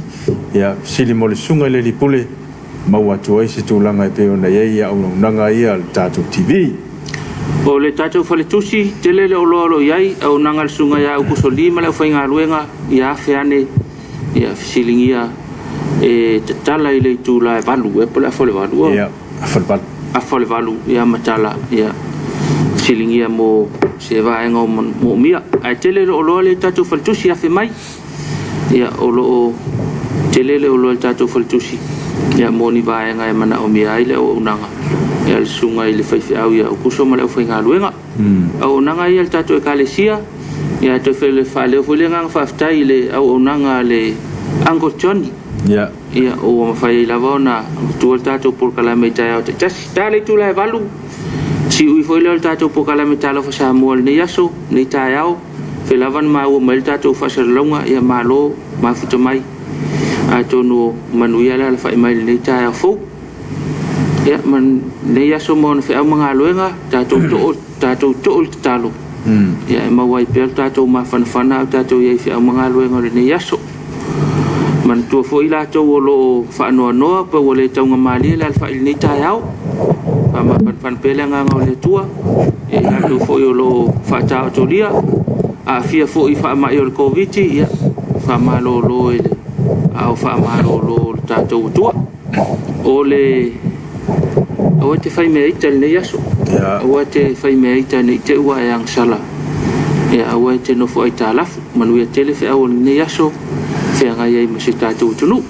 [SPEAKER 1] ia, fesili mo le Susuga i le Alii Pule, maua atu ai se tulaga e pei ona i ai auaunaga ia a le tatou TV.
[SPEAKER 2] O le tatou faletusi, tele le oloa o lo o i ai, auaunaga a le Susuga ia Aukuso Lee ma le aufaigaluega, ia afe ane, ia fesiligia e tatala i le itula e 8 ea po o le afa o le 8?
[SPEAKER 1] Ia, afa o le 8.
[SPEAKER 2] Afa o le 8, ia matala, ia fesiligia mo se vaega o moomia. Ae tele le oloa lea i le tatou faletusi, afe mai. Ia, o lo o tele le oloa i le tatou faletusi, ia, mo ni vaega e manaomia ai le auaunaga, ia, le susuga i le faifeau ia Aukuso ma le aufaigaluega. Auaunaga ia a le tatou Ekalesia, ia, e toe faaleo foi le agaga faafetai i le auaunaga a le Uncle Johnny.
[SPEAKER 1] Ia.
[SPEAKER 2] Ia, ua mafai ai lava ona avatua le tatou polokalame i taeao taitasi. Ta le itula e 8, siui foi lea o le tatou polokalame Talofa Samoa i lenei aso, lenei taeao. Fai lava na maua mai le tatou faasalalauga, ia malo mafuta mai. Atonu o manuia le alafai mai lenei taeao fou. Ia, ma lenei aso ma ona feau ma galuega, tatou too, tatou too i le tatalo. Ia, e maua ai pea le tatou mafanafana a o tatou i ai i feau ma galuega o lenei aso. Manatua foi i latou o lo o faanoanoa pe ua le taugamalie le alafai i lenei taeao. Faamafanafana pea le agaga o le Atua ia i latou foi o lo o faataotolia, aafia foi i faamai o le Koviti, ia faamalolo i le aao faamalolo o le tatou Atua. O le aua e te fai mea ita i lenei aso. Aua e te fai mea ita ne i te i ua e agasala. Ia aua e te nofo aitalafu. Manuia tele feau o lenei aso feagai ai ma si o tatou atunuu.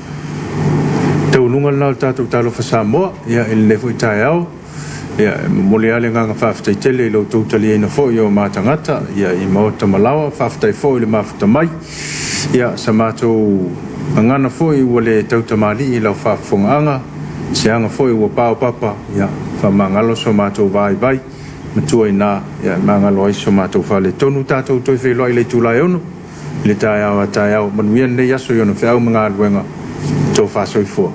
[SPEAKER 1] Taunuuga lena o le tatou Talofa Samoa ia i lenei foi taeao. Ia e momoli lava le agaga faafetai tele i lo outou taliaina foi o ma tagata ia i maota ma laoa. Faafetai foi i le mafuta mai. Ia sa matou gagana foi ua le tautamalii i lau faafofogaaga, se aga foi ua paopapa, ia faamagalo so matou vaivai matua ina ia e magalo ai so matou faaletonu. Tatou toe feiloai i le itula e 6 i le taeao a taeao. Manuia lenei aso i ona feau ma galuega. Tofa soifua.